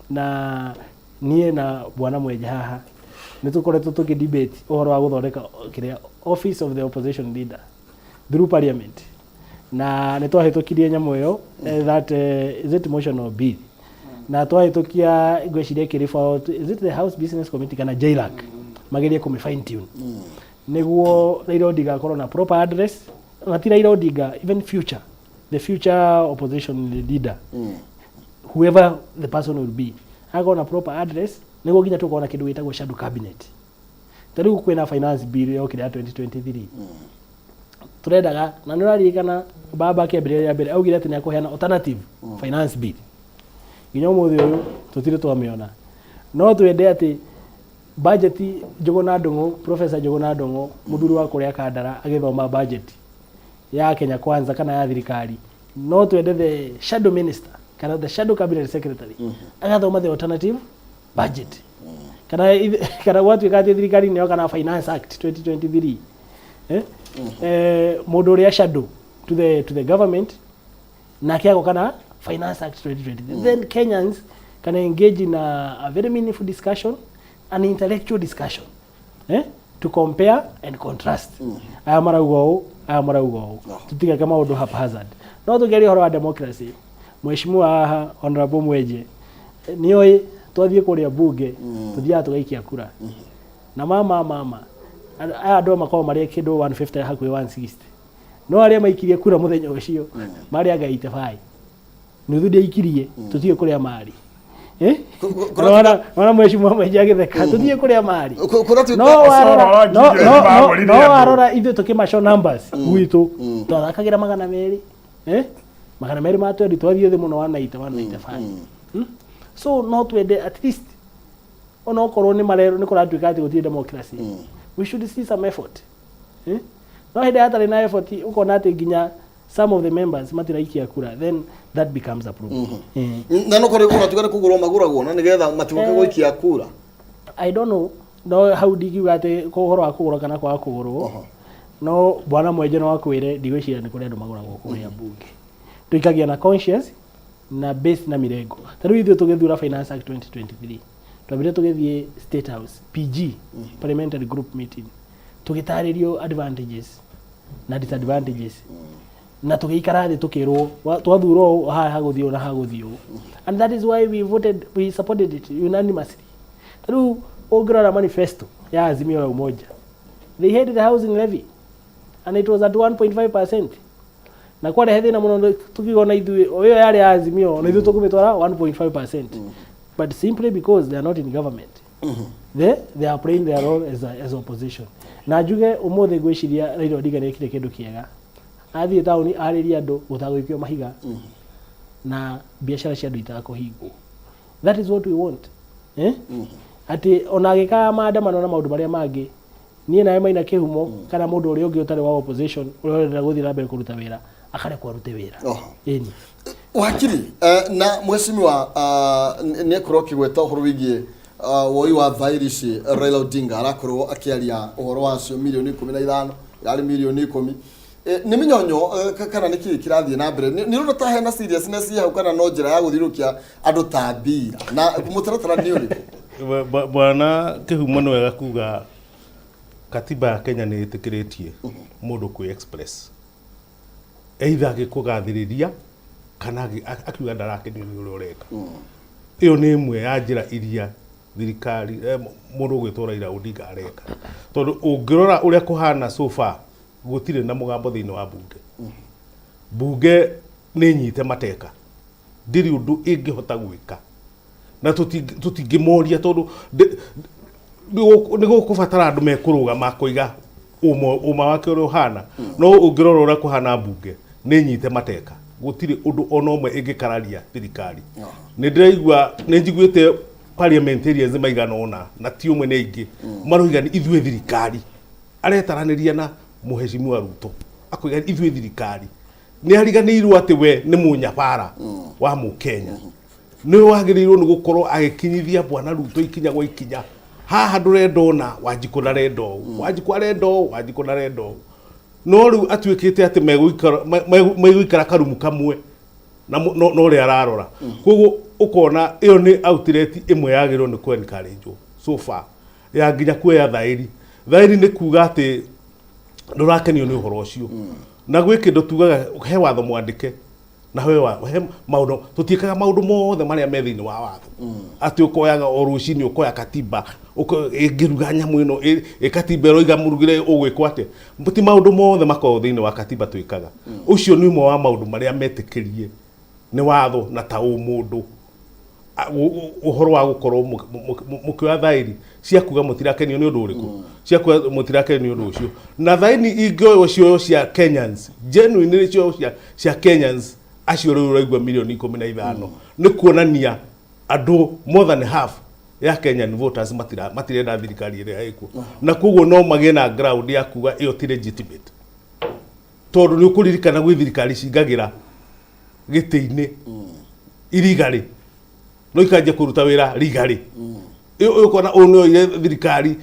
na niĩ na bwana Mwenje haha nĩ tũkoretwo tũkĩ debate ũhoro wa gũthondeka kĩrĩa office of the opposition leader through parliament, na nĩ twahĩtũkirie nyamũ ĩyo, that is it motion or bill, na twahĩtũkia ngwĩciria ĩkĩ is it the house business committee kana JLAC, magerie kũmĩ fine tune nĩguo Raila Odinga akorwo na proper address, na ti Raila Odinga, even future the future opposition leader, whoever the person will be, akorwo na proper address nĩguo nginya tũkorwo na kĩndũ gĩtagwo shadow cabinet. Ta rĩu kwĩna finance bill yokire ya 2023 tũrendaga, na nĩ ũraririkana baba akĩambĩrĩria rĩa mbere augire atĩ nĩ akũheana alternative finance bill. Nginya ũmũthĩ ũyũ tũtirĩ twamĩona. No twende atĩ budget, Njũgũna Ndung'u, Professor Njũgũna Ndung'u, mũthuri wa kũrĩa Kandara, agĩthoma budget ya Kenya Kwanza kana ya thirikari, no twende the shadow minister kana the shadow cabinet secretary agathoma the alternative budget, kana gwatuĩka atĩ thirikari nĩyo kana Finance Act 2023, mũndũ ũrĩa shadow to the government nake agoka na Finance Act 2023, then Kenyans can engage in a very meaningful discussion, an intellectual discussion, to compare and contrast, aya marauga ũũ, aya marauga ũũ, tutigeke maũndũ haphazard. No tũkĩaria ũhoro wa democracy, mheshimiwa haha Honorable Mwenje nĩoĩ twathiĩ kũrĩa bunge tũthiaga tũgaikia kura na mama aya andũ makoragwo marĩ kĩndũ 150 hakuhĩ 160, no arĩa maikirie kura mũthenya ũcio marĩ anga 85, nuthu ndiaikirie. Tũtiũĩ kũrĩa marĩ. Ona mheshimiwa Mwenje agĩtheka, tũthiĩ kũrĩa marĩ. No warora no warora ithuĩ tũkĩmaco numbers gwitũ twathakagĩra 200, 200 ma 20, twathiĩ thĩ mũno 190, 195. So no twende at least Onokorwo nĩ marerwo nĩ kũratuĩka atĩ gũtirĩ democracy, we should see some effort, eh? No hĩndĩ hatarĩ na effort, ũkona atĩ nginya some of the members matiraikia kura, then that becomes a problem. Na no korwo kũratuĩka nĩ kũgũrwo magũragwo na nĩgetha matigoke gũikia kura. I don't know, no hau ndingiuga atĩ ko ũhoro wa kũgũrwo kana kwaga kũgũrwo, no bwana Mwenje no akwĩre. Ndigwĩciria nĩ kũrĩ andũ magũragwo kũrĩa mbunge. Tũikagia na conscience na base na mirengo. Ta rĩu ithuĩ tũgĩthura Finance Act 2023, twambire tũgĩthiĩ State House PG, parliamentary group meeting, tũgĩtarĩrio advantages na disadvantages, na tũgĩikara thĩ tũkĩrwo twathurwo ũũ, haha hagũthiĩ ũũ na hagũthiĩ ũũ, and that is why we voted, we supported it unanimously. Ta rĩu ũngĩrora manifesto ya Azimio la Umoja, they had the housing levy and it was at 1.5%, na kwarehe thĩna mũno. Tũkiuga ithuĩ ĩyo yarĩ ya Azimio na ithuĩ tũkũmĩtwara 1.5%, but simply because they are not in government, they are playing their role as opposition. Na njuge ũmũthĩ ngwĩciria Raila Odinga nĩ ekire kĩndũ kĩega, athiĩ taũni arĩrie andũ gũtagũikio mahiga na biacara cia andũ itakũhingwo. That is what we want, eh? Atĩ ona agĩkaga maandamano na maũndũ marĩa mangĩ, niĩ nawe Maina Kĩhumo kana mũndũ ũrĩa ũngĩ ũtarĩ wa opposition ũrĩa ũrenda gũthiĩ na mbere kũruta wĩra akarekwo arute wĩra. Ĩni. Wakiri na mheshimiwa nĩ akorwo akĩgweta ũhoro wĩgiĩ woi wa thairi ici. Raila Odinga arakorwo akĩaria ũhoro wacio mirioni 15, yarĩ mirioni 10. Nĩ mĩnyonyo kana nĩ kĩĩ kĩrathiĩ na mbere? Nĩ ũrona ta hena seriousness hau kana no njĩra ya gũthiũrũkia andũ ta mbira? Na mũtaratara nĩ ũrĩkũ? Bwana Kĩhumo, nĩ wega kuga katiba ya Kenya nĩ ĩtĩkĩrĩtie mũndũ kwĩ express, either agĩkũgathĩrĩria kana akiuga ndarakenio nĩ ũrĩa ũreka. Ĩyo nĩ ĩmwe ya njĩra iria thirikari mũndũ ũgwĩtwo Raila Odinga areka, tondũ ũngĩrora ũrĩa kũhana so far, gũtirĩ na mũgambo thĩinĩ wa bunge. Bunge nĩ nyite mateka, ndĩrĩ ũndũ ĩngĩhota gwĩka, na tũtingĩmoria tondũ nĩ gũkũbatara andũ mekũrũgama koiga ũma wake ũrĩa ũhana. No ũngĩrora ũrĩa kũhana, mbunge nĩ nyite mateka, gũtirĩ ũndũ ona ũmwe ĩngĩkararia thirikari. Nĩ ndĩraigua, nĩ njiguĩte parliamentarians maigana ũna, na ti ũmwe, nĩ aingĩ, maroiga nĩ ithuĩ thirikari. Aretaranĩria na mũheshimiwa Ruto akoiga ithuĩ thirikari. Nĩ ariganĩirwo atĩ we nĩ mũnyabara wa mũkenya, nĩ wagĩrĩirwo nĩ gũkorwo agĩkinyithia bwana Ruto ikinya gwa ikinya. Haha ndũrenda ũna, Wanjikũ ndarenda ũũ, Wanjikũ arenda ũũ, Wanjikũ ndarenda ũũ. No rĩu atuĩkĩte atĩ megũikara karumu kamwe na no ũrĩa ararora. Koguo ũkona ĩyo nĩ outlet ĩmwe yagĩrĩirwo nĩ kũ encourage so far, ya nginya kuoya thaĩri. Thaĩri nĩ kuga atĩ ndũrakenio nĩ ũhoro ũcio, na gwĩ kĩndũ tugaga he watho mwandĩke na he maũndũ tũtiĩkaga maũndũ mothe marĩa me thĩinĩ wa watho, atĩ ũkoyaga o rũcinĩ ũkoya katiba ĩngĩruga nyamũ ĩno ĩ katiba ĩroiga mũrugĩre ũgwĩkwo atĩa. Ti maũndũ mothe makoragwo thĩinĩ wa katiba twĩkaga. Ũcio nĩ ũmwe wa maũndũ marĩa metĩkĩrie nĩ watho na ta ũmũndũ, ũhoro wa gũkorwo mũkĩoya thaĩri cia kuga mũtirakenio nĩ ũndũ ũrĩkũ, cia kuga mũtirakenio nĩ ũndũ ũcio. Na thaĩri ingĩoywo cioyo cia Kenyans genuine, cioyo cia Kenyans acio rĩu ũraigua mirioni 15, nĩ kuonania andũ more than half ya Kenyan voters matirenda thirikari ĩrĩa ĩkuo, na koguo no magĩe na ground ya kuga ĩyo ti legitimate, tondũ nĩ ũkũririkana gwĩ thirikari cingagĩra gĩtĩ-inĩ irigarĩ no ikanjia kũruta wĩra rigarĩ. Ũkona ũyũ nĩ oire thirikari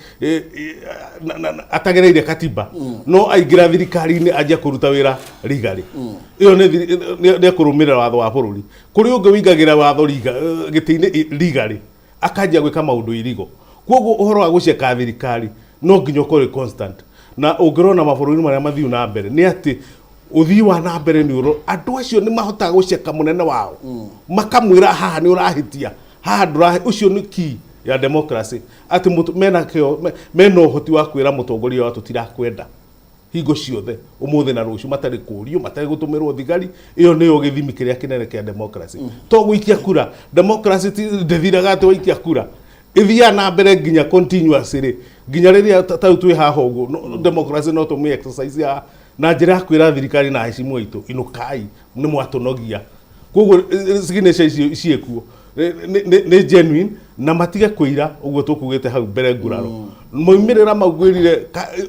atagereire katiba, no aingĩra thirikari-inĩ anjia kũruta wĩra rigarĩ. Ĩyo nĩ ekũrũmĩrĩra watho wa bũrũri. Kũrĩ ũngĩ wĩingagĩra watho gĩtĩ-inĩ rigarĩ, akanjia gwĩka maũndũ irigo. Koguo ũhoro wa gũceka thirikari no nginya ũkorwo wĩ constant. Na ũngĩrona mabũrũri marĩa mathiu na mbere, nĩ atĩ ũthii wa na mbere nĩ ũro andũ acio nĩ mahotaga gũceka mũnene wao, makamwĩra haha nĩ ũrahĩtia, haha ndũrahe. Ũcio nĩ key ya democracy, atĩ mena kĩo, mena ũhoti wa kwĩra mũtongoria wao tũtirakwenda hingo ciothe, ũmũthĩ na rũciũ, matarĩ kũrio, matarĩ gũtũmĩrwo thigari. Ĩyo nĩyo gĩthimi kĩrĩa kĩnene kĩa democracy, to gũikia kura. Democracy ndĩthiraga atĩ waikia kura, ĩthiaga na mbere nginya continuously, nginya rĩrĩa ta rĩu twĩ haha ũguo. Democracy no tũmĩ exercise ya na njĩra ya kwĩra thirikari na heshimu aitũ, inũkai, nĩ mwatũnogia. Koguo signature icio ciĩkuo. Nĩ genuine na matige kũira ũguo tũkugĩte hau mbere nguraro moimĩrĩra mau ngwĩrire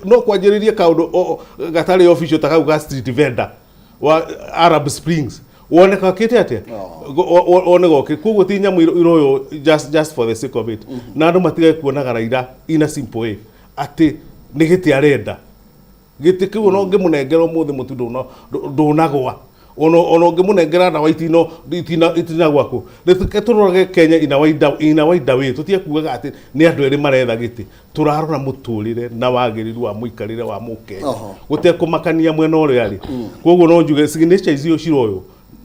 no kwanjĩrĩrie kaũndũ gatarĩ official ta kau ga street vendor wa Arab Springs wone gokĩte atĩa. Wone goke koguo ti nyamũ iroywo just for the sake of it, na andũ matige kuonaga Raila in a simple way atĩ nĩ gĩtĩ arenda. Gĩtĩ kĩu ona ũngĩmũnengera ũmũthĩ mũtu ndũnagwa, ona ũngĩmũnengera ndawa itino itinagwa kũ. Reke tũrorage Kenya in a wider way. Tũtige kugaga atĩ nĩ andũ erĩ maretha gĩtĩ. Tũrarora mũtũrĩre na wagĩrĩru wa mũikarĩre wa mũkenya gũtekũmakania mwena ũrĩa arĩ. Koguo no njuge signature icio ciroywo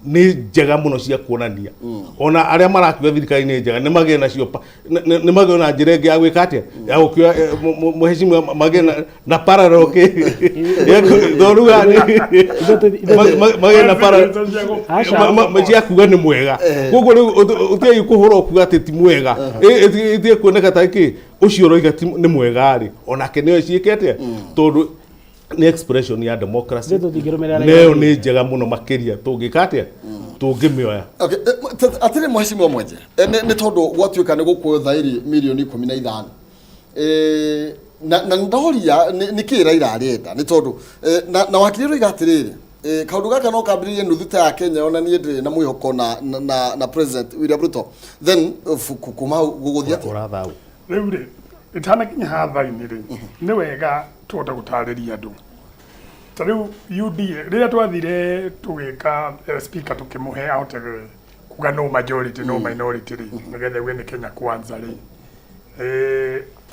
nĩ njega mũno cia kuonania ona arĩa marakiuga thirikari nĩ njega nĩ magĩe nacio nĩ magĩe na njĩra ĩngĩ ya gwĩka atĩa ya gũkĩoya mũhecimiwa magĩe na parallel kĩ tondũ rĩu haha magĩe na parallel Aca. Cia kuga nĩ mwega. Koguo rĩu ũtige kũhũra ũkuga atĩ ti mwega. Ĩtige kuoneka ta kĩ ũcio ũroiga nĩ mwega rĩ, onake nĩoĩ ciĩke atĩa tondũ nĩ expression ya democracy. Ithuĩ tũtingĩrũmĩrĩra Raila. Neyo nĩ njega mũno makĩria tũngĩka atĩa tũngĩmĩoya. Okay, atĩrĩ mheshimiwa Mwenje, nĩ tondũ gwatuĩka nĩ gũkuoywo thairi mirioni 15, na ndoria nĩ kĩ Raila arenda nĩ tondũ na wakiri roiga atĩrĩrĩ, kaũndũ gaka no kambĩrĩrie nuthu ta ya Kenya yonanie ndĩrĩ na mwĩhoko na President William Ruto, then kuma hau gũgũthiĩ atĩa? Ũrathau. Rĩu rĩ ĩtanakinya hatha-inĩ rĩ, nĩ wega tũhote gũtarĩria andũ. Ta rĩu UDA rĩrĩa twathire tũgĩka speaker tũkĩmũhe ahote kuga no majority no minority rĩ, nĩgetha uge nĩ Kenya Kwanza rĩ,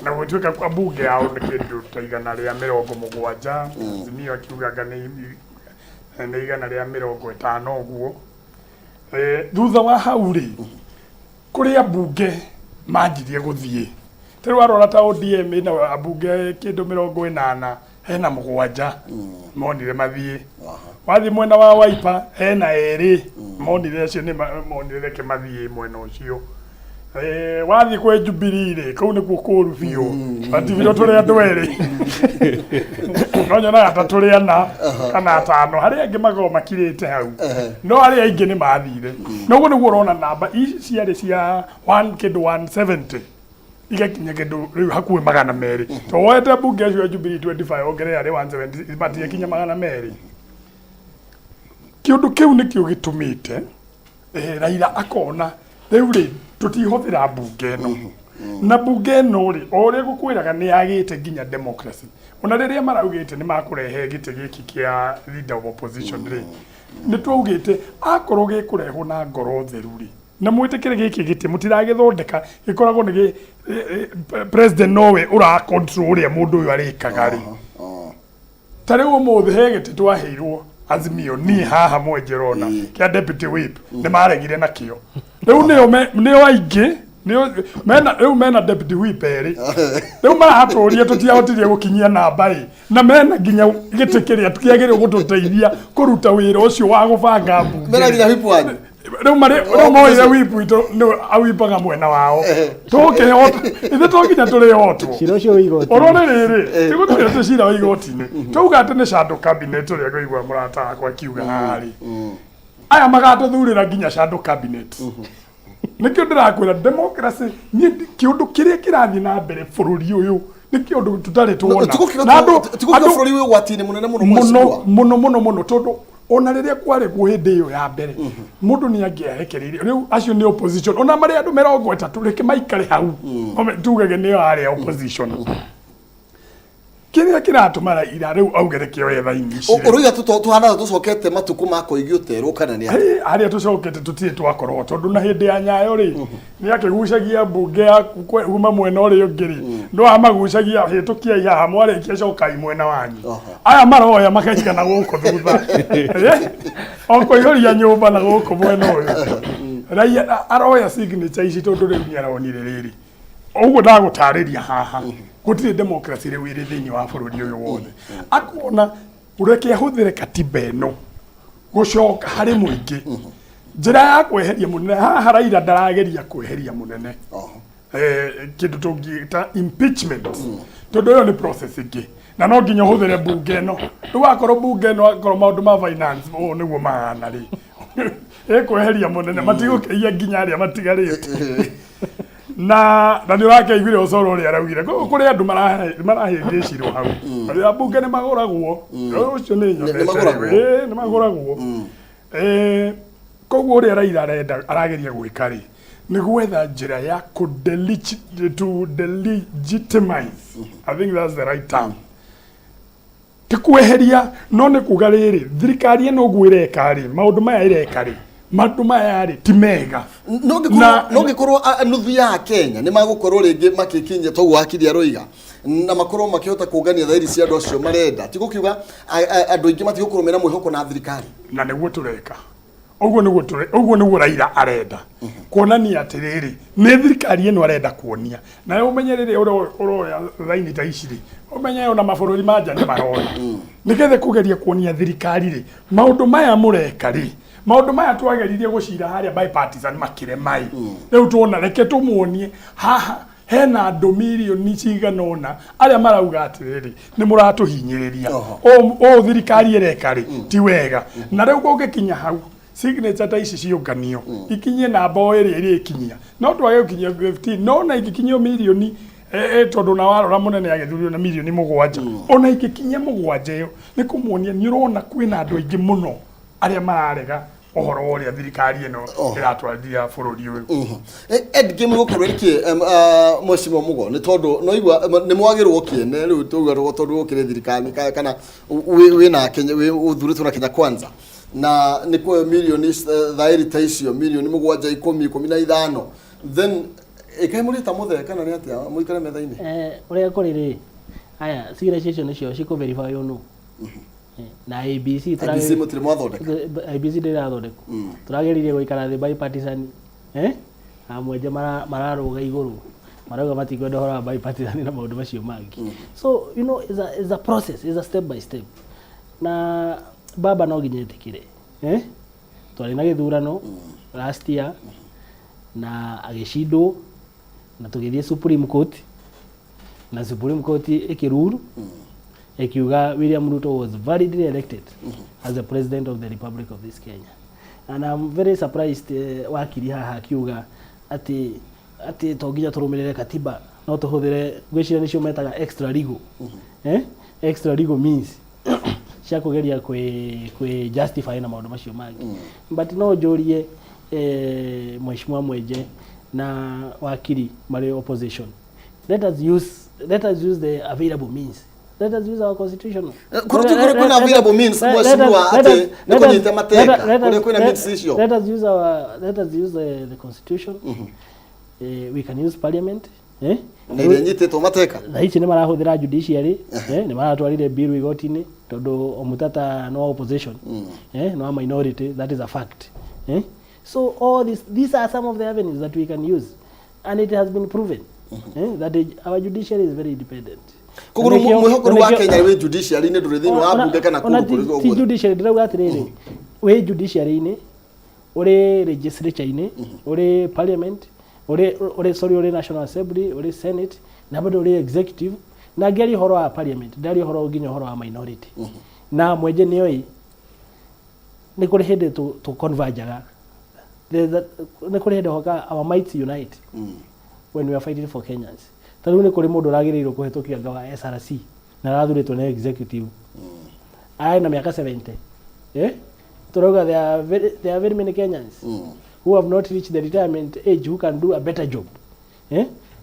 na gũtuĩka kwa bunge yao nĩ kĩndũ ta 170, Azimio akiugaga nĩ 150 ũguo. Thutha wa hau rĩ, kũrĩ ambunge manjirie gũthiĩ. Ta rĩu warora ta ODM ĩna ambunge kĩndũ 87 monire mathiĩ. Wathiĩ mwena wa Wiper hena erĩ monire acio nĩ monire reke mathiĩ mwena ũcio. Wathiĩ kwĩ Jubilee rĩ, kũu nĩkuo kũũru biũ, matigirwo tũrĩ andũ erĩ, no nyonaga ta tũrĩ ana kana atano. Harĩa angĩ makoragwo makirĩte hau, no arĩa aingĩ nĩ mathire. Noguo nĩguo ũrona namba ici ciarĩ cia one kĩndũ 170 igakinya kĩndũ rĩu hakuhĩ 200, to woete mbunge acio a Jubilee 25 ongerera rĩ 170 matiakinya 200. Kĩũndũ kĩu nĩkĩo gĩtũmĩte Raila akona rĩu rĩ tũtihũthĩra mbunge ĩno, na mbunge ĩno rĩ, o ũrĩa ngũkwĩraga nĩ yagĩte nginya democracy. Ona rĩrĩa maraugĩte nĩ makũrehe gĩtĩ gĩkĩ kĩa leader of opposition rĩ, nĩ twaugĩte akorwo gĩkũrehwo na ngoro theru rĩ, na mwĩtĩkĩre gĩkĩ gĩtĩ mũtiragĩthondeka gĩkoragwo nĩ president nowe ũra control ũrĩa mũndũ ũyũ arĩkaga rĩ. Ta rĩu ũmũthĩ he gĩtĩ twaheirwo Azimio, niĩ haha Mwenjerona, kĩa deputy whip, nĩ maregire nakĩo. Rĩu nĩo nĩo aingĩ nĩo mena rĩu mena deputy whip erĩ. Rĩu maratũria tũtiahotirie gũkinyia namba ĩ, na mena nginya gĩtĩ kĩrĩa kĩagĩrĩirwo gũtũteithia kũruta wĩra ũcio wa gũbanga mbunge. Mena nginya whip wanyu? Rĩu marĩ rĩu moire whip witũ, nĩ awipaga mwena wao. Tũkĩhotwo ithuĩ to nginya tũrĩhotwo. Cira ũcio wĩ igoti. Ũrore rĩrĩ tigũtwĩra tĩ cira wa igoti-inĩ, twauga atĩ nĩ shadow cabinet ũrĩa ngũigua mũrata wakwa akiuga haha rĩ, aya magatũthurĩra nginya shadow cabinet. Nĩkĩo ndĩrakwĩra democracy niĩ kĩũndũ kĩrĩa kĩrathiĩ na mbere bũrũri ũyũ nĩ kĩũndũ tũtarĩ tuona. Na Tigũkĩra bũrũri wĩ ũgwati-inĩ mũnene mũno, mũno. Mheshimiwa. Mũno mũno mũno, tondũ ona rĩrĩa kwarĩ kuo hĩndĩ ĩyo ya mbere mũndũ nĩ angĩarekereirie. Rĩu acio nĩ opposition, ona marĩ andũ 30, reke maikare hau. Tugage nĩo arĩa opposition. Kĩrĩa kĩratũma Raila rĩu auge reke oye thaini ici rĩ. Ũroiga tũhana ta tũcokete matukũ ma Koigi ũterwo kana nĩ atĩa? Hĩ, harĩa tũcokete tũtirĩ twakorwo, tondũ na hĩndĩ ya Nyayo rĩ, nĩ akĩgucagia mbunge ya kuma mwena ũrĩa ũngĩ rĩ, no amagucagia hĩtũkiai haha, mwarĩkia cokai mwena wanyu. Aya maroya makaiga na gũkũ thutha. O kũihũria nyũmba na gũkũ mwena ũyũ. Raia aroya signature ici tondũ rĩu nĩ aronire rĩrĩ ũguo ndagũtarĩria haha gũtirĩ democracy rĩu ĩrĩ thĩinĩ wa bũrũri ũyũ wothe. Akona reke ahũthĩre katiba ĩno gũcoka harĩ mũingĩ, njĩra ya kweheria mũnene haha. Raila ndarageria kweheria mũnene kĩndũ tũngĩta impeachment, tondũ ĩyo nĩ process ĩngĩ. Na no nginya ũhũthĩre mbunge ĩno. Rĩu akorwo mbunge ĩno akorwo maũndũ ma finance ũũ nĩguo mahana rĩ, ĩkweheria mũnene, matigũkĩiya nginya arĩa matigarĩte. Na nĩ ũrakĩiguire ũcoro ũrĩa araugire. Koguo kũrĩ andũ marahĩngĩcirwo hau. Arĩa ambunge nĩ magũragwo. Ũcio nĩ nyonete. Nĩ magũragwo? Ĩĩ, nĩ magũragwo. Koguo ũrĩa Raila arenda arageria gwĩka rĩ, nĩ gwetha njĩra ya kũ to delegitimize. I think that's the right term. Ti kweheria, no nĩ kuga rĩrĩ, thirikari ĩno ũguo ĩreka rĩ, maũndũ maya ĩreka rĩ, maũndũ maya rĩ, ti mega. No ngĩkorwo nuthu ya Kenya nĩ magũkorwo rĩngĩ makĩkinyia toguo wakiri aroiga, na makorwo makĩhota kũngania thairi cia andũ acio marenda, ti gũkiuga andũ aingĩ matigũkorwo mena mwĩhoko na thirikari. Na nĩguo tũreka ũguo, nĩguo tũre ũguo nĩguo Raila arenda kuonania atĩrĩrĩ, nĩ thirikari ĩno arenda kuonia. Nawe ũmenye rĩrĩa ũroya thaini ta ici rĩ, ũmenye ona mabũrũri ma nja nĩ marona, nĩgetha kũgeria kuonia thirikari rĩ, maũndũ maya mũreka rĩ, maũndũ maya twageririe gũcira harĩa bipartisan makĩrema ĩ, rĩu tuona reke tũmuonie haha hena andũ mirioni cigana ũna arĩa marauga atĩrĩrĩ, nĩ mũratũhinyĩrĩria, ũũ thirikari ĩreka rĩ ti wega. Na rĩu kũngĩkinya hau signature ta ici ciũnganio ikinyie namba o ĩrĩa ĩrĩkinyia, no twage gũkinyia 15, no na ingĩkinyio mirioni tondũ na warora mũnene agĩthurio na mirioni 7, ona ingĩkinyia 7 ĩyo nĩ kũmuonia nĩ ũrona kwĩna andũ aingĩ mũno arĩa mararega ũhoro wa ũrĩa thirikari ĩno ĩratwarithia bũrũri ũyũ. Endgame gũkorwo ĩrĩ mheshimiwa Mugo, nĩ tondũ no igua nĩ mwagĩrwo kĩene rĩu tuga tondũ ũkĩrĩ thirikari kana wĩ na Kenya wĩ ũthurĩtwo na Kenya Kwanza, na nĩ kuoyo mirioni thaĩri ta icio mirioni 7, 10, 15, then ĩkaĩ mũrĩta mũthee kana nĩ atĩa mũikare metha-inĩ? Ũrĩa kũrĩ rĩ, aya signature icio nĩcio cikũ verify ũũ nũ na ABC. IEBC mũtirĩ mwathondeka? IEBC ndĩrathondekwo. Tũrageririe gũikara thĩ bipartisan, amwenje mararũga igũrũ marauga matikwenda ũhoro wa bipartisan na maũndũ macio mangĩ. So it's a process, it's a step by step, na baba no nginya ĩtĩkĩre, twarĩ na gĩthurano last year na agĩcindwo, na tũgĩthiĩ Supreme Court, na Supreme Court ĩkĩrule ĩkiuga William Ruto was validly elected as the president of the Republic of this Kenya. And I'm very surprised wakiri haha akiuga atĩ to nginya tũrũmĩrĩre katiba, no tũhũthĩre, ngwĩciria nĩcio metaga extra legal, extra legal means cia kũgeria kwĩ justify na maũndũ macio mangĩ. But no njũrie mheshimiwa Mwenje na wakiri marĩ opposition, let us use the available means, let us use our constitution. Kũrĩ kwĩna available means, mheshimiwa, atĩ nĩ kũnyita mateka kũrĩa kwĩna means icio? Let us use the constitution. We can use parliament, Na iria nyitĩtwo mateka. Thaa ici nĩ marahũthĩra judiciary, nĩ maratwarire bill igoti-inĩ tondũ Omutata no opposition, no minority, that is a fact. So all this, these are some of the avenues that we can use, and it has been proven that our judiciary is very independent. Koguo mwĩhoko rĩu wa Kenya wĩ judiciary-inĩ, ndũrĩ thĩinĩ wa mbunge kana Ona kũndũ kũrĩ ti guothe? Judiciary, ndĩrauga atĩrĩrĩ, wĩ judiciary-inĩ, ũrĩ legislature-inĩ, ũrĩ parliament, ũrĩ, sorry, ũrĩ National Assembly, ũrĩ Senate, na bado ũrĩ executive. Na ngĩaria ũhoro wa parliament, ndaria ũhoro nginya ũhoro wa minority, na Mwenje nĩoĩ nĩ kũrĩ hĩndĩ tũ converge-aga. Nĩ kũrĩ hĩndĩ hoka our mights unite when we are fighting for Kenyans. Ta rĩu nĩ kũrĩ mũndũ ũragĩrĩirwo kũhetũkia nga wa SRC na arathurĩtwo nĩ executive, arĩ na mĩaka 70. Tũrauga there are very many Kenyans who have not reached the retirement age who can do a better job,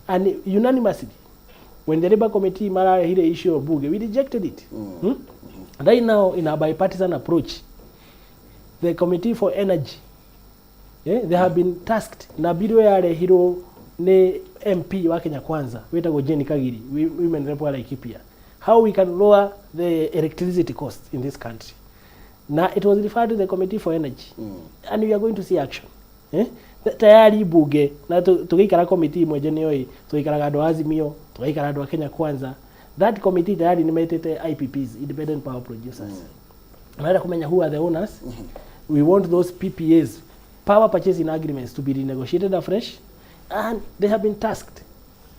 And unanimously, when the Labour Committee mararehire issue of bunge, we rejected it. Right now, in a bipartisan approach, the Committee for Energy, they have been tasked na bill yarehirwo nĩ MP wa Kenya Kwanza wĩtagwo Jane Kagiri, women rep wa Laikipia, how we can lower the electricity cost in this country. Na it was referred to the Committee for Energy and we are going to see action. Tayari bunge na tũgĩikara committee imwe nĩ oĩ tũgĩikaraga andũ a Azimio, tũgaikara andũ a Kenya Kwanza. That committee tayari nĩ metĩte IPPs, independent power producers, marenda kũmenya who are the owners. We want those PPAs, power purchasing agreements, to be renegotiated afresh, and they have been tasked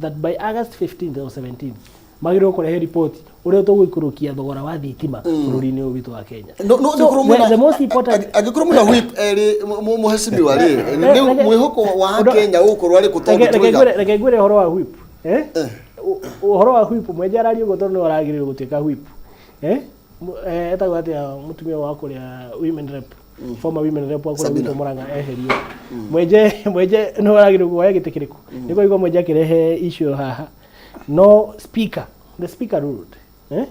that by August 15th or 17th Magĩrĩirwo kũrehe ripoti ũrĩa tũgũikũrũkia thogora wa thitima bũrũri-inĩ ũyũ witũ wa Kenya. No So, angĩkorwo mwĩna the most important angĩkorwo mwĩna whip erĩ mũhecimiwa rĩ, rĩu mwĩhoko wa Kenya ũgũkorwo arĩ kũ tondũ Reke tũraiga reke ngwĩre ũhoro wa whip, eh? Ũhoro wa whip, mwenje araria ũguo tondũ nĩwe ũragĩrĩirwo gũtuĩka whip, eh? Etagwo atĩa mũtumia wa kũrĩa women rep, former women rep wa kũrĩa Sabina. gwitũ Murang'a eherio. Mwenje nĩwe ũragĩrĩirwo kuoya gĩtĩ kĩrĩkũ? Nĩguo igua mwenje akĩrehe issue haha, no speaker, the speaker ruled, eh?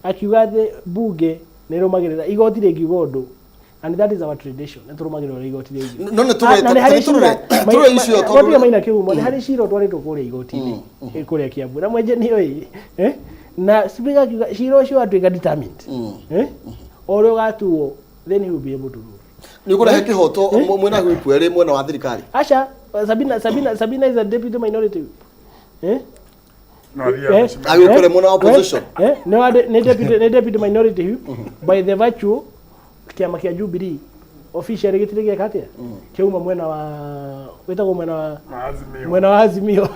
Akiuga atĩ bunge nĩ ĩrũmagĩrĩra igoti rĩngiuga ũndũ, and that is our tradition, nĩ tũrũmagĩrĩra ũrĩa igoti rĩngiuga. No nĩ Ah, na nĩ harĩ tũrore cira tũrore icio tondũ gwatia maina kĩhumo, nĩ harĩ cira ũtwarĩtwo kũrĩa igoti-inĩ, kũrĩa Kiambu, na mwenje nĩ oĩ, eh? Na speaker akiuga cira ũcio watuĩka determined, eh? O ũrĩa ũgatuo, then he will be able to rule. Nĩ ũkũrehe kĩhoto mwĩna whip erĩ mwena wa thirikari? Aca, Sabina is a deputy minority whip, eh? No athiĩ Eh, Agĩũkĩre mwena wa opposition. Eh, nĩ deputy minority whip by the virtue kĩama kĩa Jubilee officially gĩtirĩ gĩeka atĩa, kĩauma mwena wa wĩtagwo mwena wa Azimio. Mwena wa Azimio,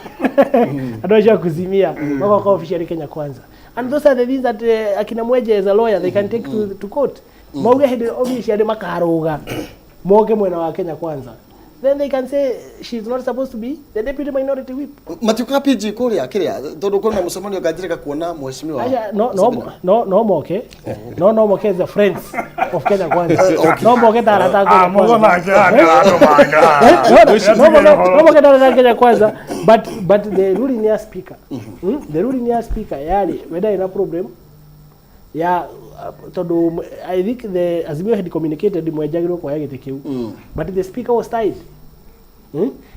andũ acio a kuzimia magoka officially Kenya Kwanza, and those are the things that akina Mweje as a lawyer they can take to court, mauge hĩndĩ officially makaruga moke mwena wa Kenya Kwanza, then they can say she's not supposed to be the deputy minority whip. Matiũkaga PG kũrĩa kĩrĩa tondũ kwĩna mũcemanio nganjĩrĩka kuona mheshimiwa Aja, no Sabina. no moke, no moke as the friends of Kenya Kwanza. Okay. No moke ta arata a Ah, Kenya mũgo Kwanza. nake haha nĩaratũmanga. Eh, no moke ta arata a Kenya Kwanza, but the ruling ya speaker, the ruling ya speaker yari wenda ina problem ya tondu I think the Azimio had communicated mwenjagirwo kuoya gĩtĩ kĩu, but the speaker was tied.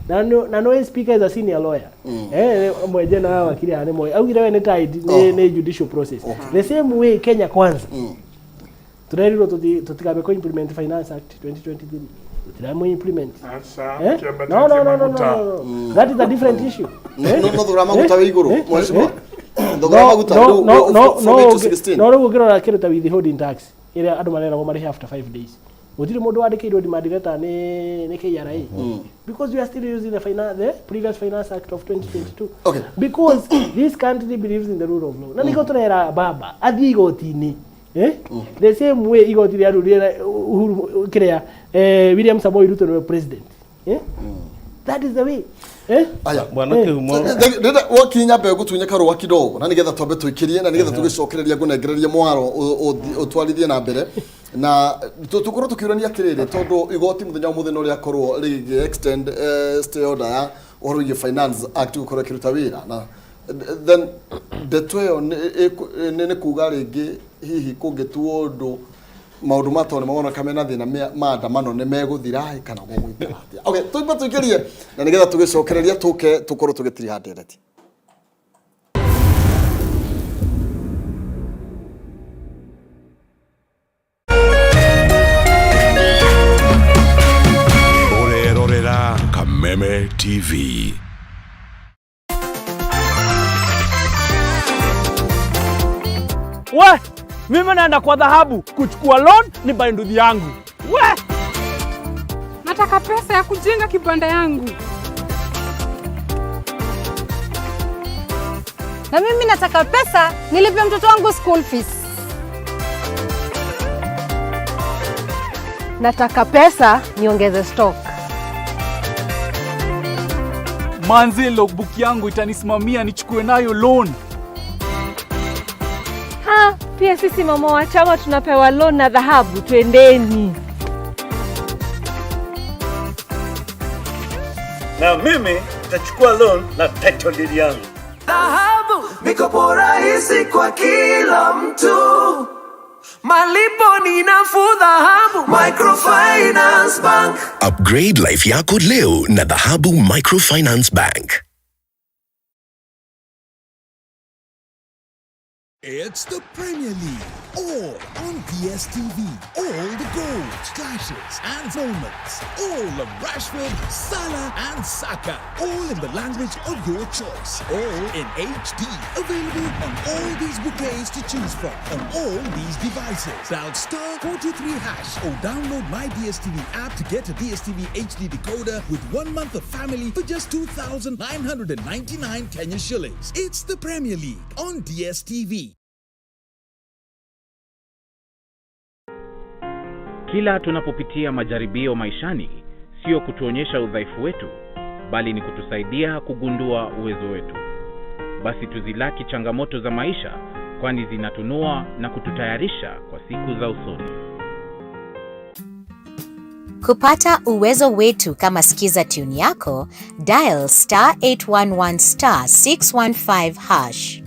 Na no speaker is a senior lawyer, eh, mwenje na wakili ane moyo augire we nĩ tied nĩ judicial process, the same way Kenya Kwanza turerirwo tutikambe ku implement Finance Act 2023, tutiramu implement. Aca, Eh? kĩambatĩtie No, maguta. no. That is a different issue. No, no thogora wa maguta wĩ igũrũ, mheshimiwa. Eh? Thogora wa maguta No, rĩu no, no, from no, 8 to 16. No, rĩu ũngĩrora kĩndũ ta withholding tax ĩrĩa andũ mareragwo marĩhe after 5 days, gũtirĩ mũndũ wandĩkĩirwo demand letter nĩ KRA because we are still using the previous Finance Act of 2022, because this country believes in the rule of law, na nĩkĩo tũrera baba athiĩ igoti-inĩ, eh? The same way igoti rĩa rũrĩra Uhuru kĩrĩa, William Samoei Ruto nĩwe president, eh? That is the way, eh? Aya. Bwana Kĩhumo. Ndĩrenda wakinya mbere gũtunya karũa kidogo na nĩgetha twambe tũikĩrie na nĩgetha tũgĩcokereria ngũnengererie mwaro ũtwarithie na mbere na tũkorwo tũkĩũrania atĩrĩrĩ, tondũ igoti mũthenya wa mũthĩ no rĩakorwo rĩgĩ extend stay order ya ũhoro wĩgiĩ Finance Act gũkorwo ĩkĩruta wĩra, na then ndeto ĩyo nĩ kuga rĩngĩ hihi kũngĩtuo ũndũ maũndũ ma tondũ nĩ maroneka mena thĩna maandamano nĩ megũthira ĩ, kana gũgũikara atĩa? Okay, tũimba tũikĩrie na nĩgetha tũgĩcokereria tũke tũkorwo tũgĩtiriha ndereti. Ũrerorera Kameme TV. We, mimi naenda kwa Dhahabu kuchukua loan ni buy nduthi yangu. We! Nataka pesa ya kujenga kibanda yangu. Na mimi nataka pesa nilipe mtoto wangu school fees. Nataka pesa niongeze stock. Manze, logbook yangu itanisimamia nichukue nayo loan. Ha, pia sisi mama wa chama tunapewa loan na Dhahabu, twendeni. Na mimi nitachukua loan na title deed yangu. Dhahabu, mikopo rahisi kwa kila mtu, malipo ni nafuu. Dhahabu Microfinance Bank. Upgrade life yako leo na Dhahabu Microfinance Bank. It's the Premier League. All on DSTV. All the goals, clashes, and moments. All of Rashford, Salah, and Saka. All in the language of your choice. All in HD. Available on all these bouquets to choose from on all these devices. Dial star 423 hash or download my DSTV app to get a DSTV HD decoder with 1 month of family for just 2,999 Kenya shillings. It's the Premier League on DSTV. Kila tunapopitia majaribio maishani, sio kutuonyesha udhaifu wetu, bali ni kutusaidia kugundua uwezo wetu. Basi tuzilaki changamoto za maisha, kwani zinatunoa na kututayarisha kwa siku za usoni. Kupata uwezo wetu kama skiza tune yako, dial star 811 star 615 hash.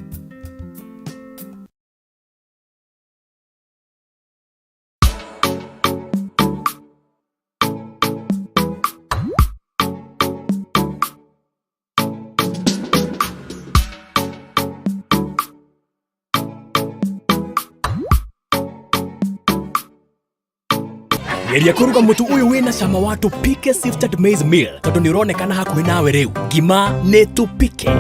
Geria kũruga mũtu ũyũ wĩna cama wa tũpike sifted maize meal tondũ nĩ ũronekana hakuhĩ nawe rĩu. Ngima nĩ tũpike.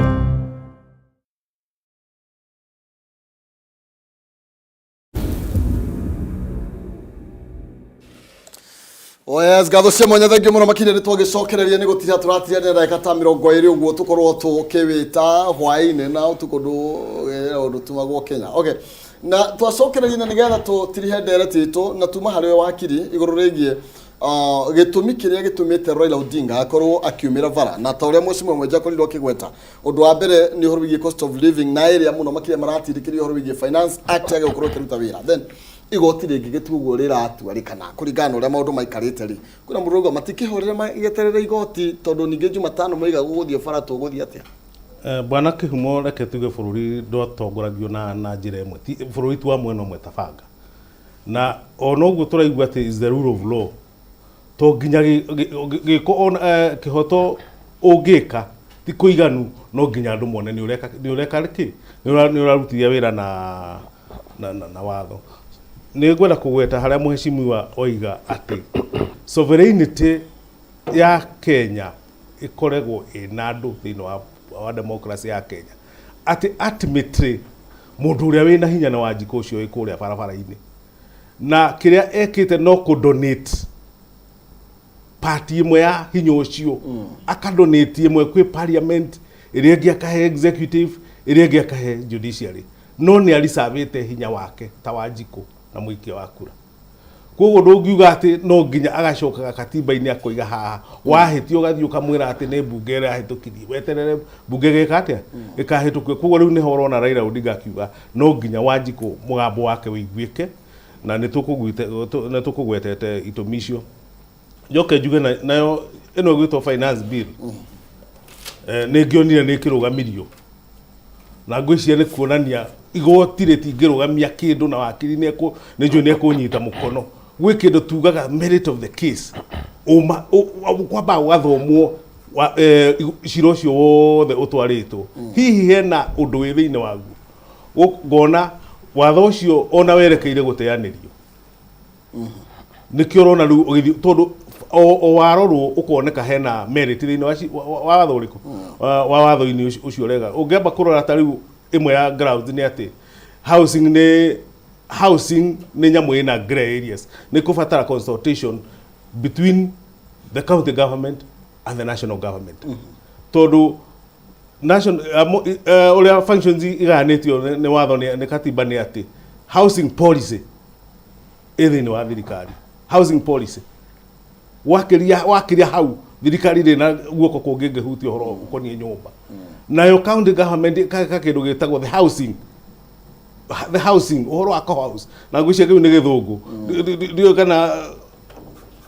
Oh yes, ngatho cia mwanya, thengiũ mũno makĩria. Nĩ twagĩcokereria, nĩ gũtiria tũratiria nĩ ndagĩka ta 20 ũguo tũkorwo tũkĩwĩta hwaĩ-inĩ na ũtukũ ndũtumagwo Kenya. Okay, na twacokereria na nĩgetha tũtirihe ndereti itũ na tuma harĩ we wakiri igũrũ rĩgiĩ gĩtũmi kĩrĩa gĩtũmĩte Raila Odinga akorwo akiumĩra bara, na ta ũrĩa mheshimiwa Mwenja akorirwo akĩgweta, ũndũ wa mbere nĩ ũhoro wĩgiĩ cost of living na ĩrĩa mũno makĩria maratindĩkĩria ũhoro wĩgiĩ Finance Act yage gũkorwo ĩkĩruta wĩra, then igoti rĩngĩ gĩtua ũguo rĩratua rĩ, kana kũringana na ũrĩa maũndũ maikarĩte rĩ, kwĩna mũndũ ũrauga matikĩhorere magĩeterere igoti, tondũ ningĩ Jumatano moiga gũgũthiĩ bara, tũgũthiĩ atĩa? Bwana Kĩhumo, reke tuge bũrũri ndwatongoragio na njĩra ĩmwe. Bũrũri ti wa mwena ũmwe ta banga, na ona ũguo tũraigua atĩ is the rule of law, to nginya gĩko ona kĩhoto ũngĩka ti kũiganu, no nginya andũ mone nĩ ũreka kĩ, nĩ ũrarutithia wĩra na watho. Nĩ ngwenda kũgweta harĩa mheshimiwa oiga atĩ sovereignty ya Kenya ĩkoragwo ĩna andũ thĩinĩ wa democracy ya Kenya, atĩ ultimately mũndũ ũrĩa wĩna hinya nĩ Wanjikũ ũcio wĩ kũrĩa barabara-inĩ, na kĩrĩa ekĩte no kũ donate party ĩmwe ya hinya ũcio, akadonate ĩmwe kwĩ parliament, ĩrĩa ĩngĩ akahe executive, ĩrĩa ĩngĩ akahe judiciary, no nĩ arisavĩte hinya wake ta Wanjikũ na mũikia wa kura. Koguo ndũngiuga atĩ no nginya agacokaga katiba-inĩ akoiga haha wahĩtia ũgathiĩ ũkamwĩra atĩ nĩ mbunge ĩrĩa yahĩtũkirie, weterere mbunge ĩgeka atĩa, ĩkahĩtũkio. Koguo rĩu nĩho ũrona Raila Odinga akiuga no nginya Wanjikũ mũgambo wake ũiguĩke, na nĩ tũkũgwetete itũmi icio. Njoke njuge nayo ĩno ĩgwĩtwo finance bill, nĩ ngĩonire nĩ ĩkĩrũgamirio, na ngwĩciria nĩ kuonania igoti rĩtingĩrũgamia kĩndũ, na wakiri nĩ njũĩ nĩ ekũnyita mũkono. Gwĩ kĩndũ tugaga merit of the case, ũma kwambaga gũgathomwo cira ũcio wothe ũtwarĩtwo, hihi hena ũndũ wĩ thĩinĩ waguo. Ngona watho ũcio ona werekeire gũteanĩrio, nĩkĩo ũrona rĩu ũgĩthiĩ, tondũ o warorwo ũkoneka hena merit thĩinĩ wa watho ũrĩkũ, wa watho-inĩ ũcio ũrega. Ũngĩamba kũrora ta rĩu ĩmwe ya grounds nĩ atĩ housing nĩ nyamũ ĩna grey areas, nĩ kũbatara consultation between the county government and the national government, tondũ national ũrĩa functions igayanĩtio nĩ watho, nĩ katiba, nĩ atĩ housing policy ĩ thĩinĩ wa thirikari. Housing policy wakĩria wakĩria hau, thirikari ndĩ na guoko kũngĩ ĩngĩhutia ũhoro ũkoniĩ nyũmba. Nayo county government ĩkagĩka kĩndũ gĩtagwo the housing, ũhoro wa co-house, na ngwĩciria kĩu nĩ gĩthũngũ. Ndiũĩ kana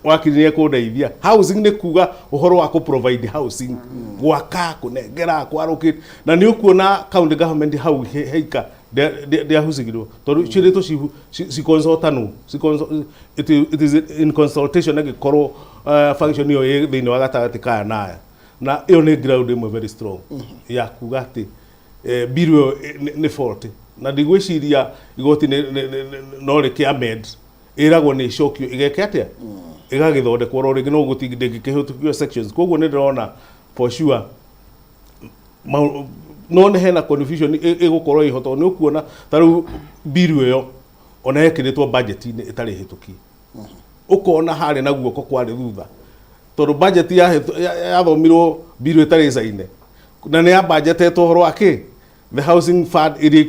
wakiri nĩ ekũndeithia. Housing nĩ kuga ũhoro wa kũ provide housing, gwaka, kũnengera, kwarũkĩte, na nĩ ũkuona county government hau heika ndĩahucigirwo, tondũ ciĩrĩtwo ciconsultanwo, it is in consultation, ĩngĩkorwo function ĩyo ĩ thĩinĩ wa gatagatĩ kaya naya, na ĩyo nĩ ground ĩmwe very strong ya kuga atĩ bill ĩyo nĩ faulty. Na ndigwĩciria igoti no rĩkĩ amend ĩragwo nĩ ĩcokio ĩgeke atĩa, ĩgagĩthondekwo oro rĩngĩ, no ndĩngĩkĩhĩtũkio sections. Koguo nĩ ndĩrona for sure no nĩ hena confusion ĩgũkorwo ĩho, tondũ nĩ ũkuona ta rĩu bill ĩyo ona yekĩrĩtwo budget-inĩ ĩtarĩ hĩtũkie, ũkona harĩ na guoko kwarĩ thutha, tondũ budget yathomirwo bill ĩtarĩ caine na nĩ ya budgetetwo ũhoro wa kĩ the housing fund ĩrĩa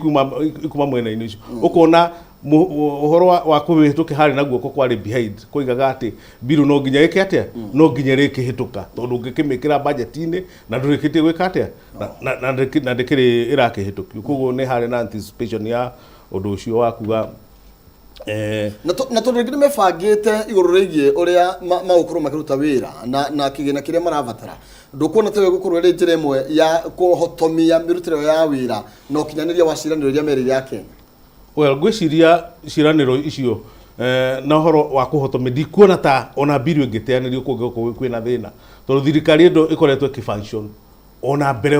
ikuma mwena-inĩ ũcio. Ũkona ũhoro wa kũhĩtũkia harĩ na guoko kwarĩ behind koigaga atĩ bill no nginya ĩke atĩa, no nginya ĩrĩkĩhĩtũka, tondũ ũngĩkĩmĩkĩra budget-inĩ na ndũrĩkĩtie gwĩka atĩa na ndĩkĩrĩ ĩrakĩhĩtũkio. Koguo nĩ harĩ na anticipation ya ũndũ ũcio wa kuga Na tondũ rĩngĩ nĩ mebangĩte igũrũ rĩgiĩ ũrĩa magũkorwo makĩruta wĩra na kĩgĩna kĩrĩa marabatara, ndũkuona ta ĩgũkorwo ĩrĩ njĩra ĩmwe ya kũhotomia mĩrutĩre ya wĩra na ũkinyanĩria wa ciĩranĩro iria merĩire a Kenya? Well, ngwĩciria ciĩranĩro icio na ũhoro wa kũhotomia, ndikuona ta ona bill ĩngĩteanĩrio kũngĩkorwo kwĩna thĩna, tondũ thirikari ĩndo ĩkoretwo ĩkĩ-function ona mbere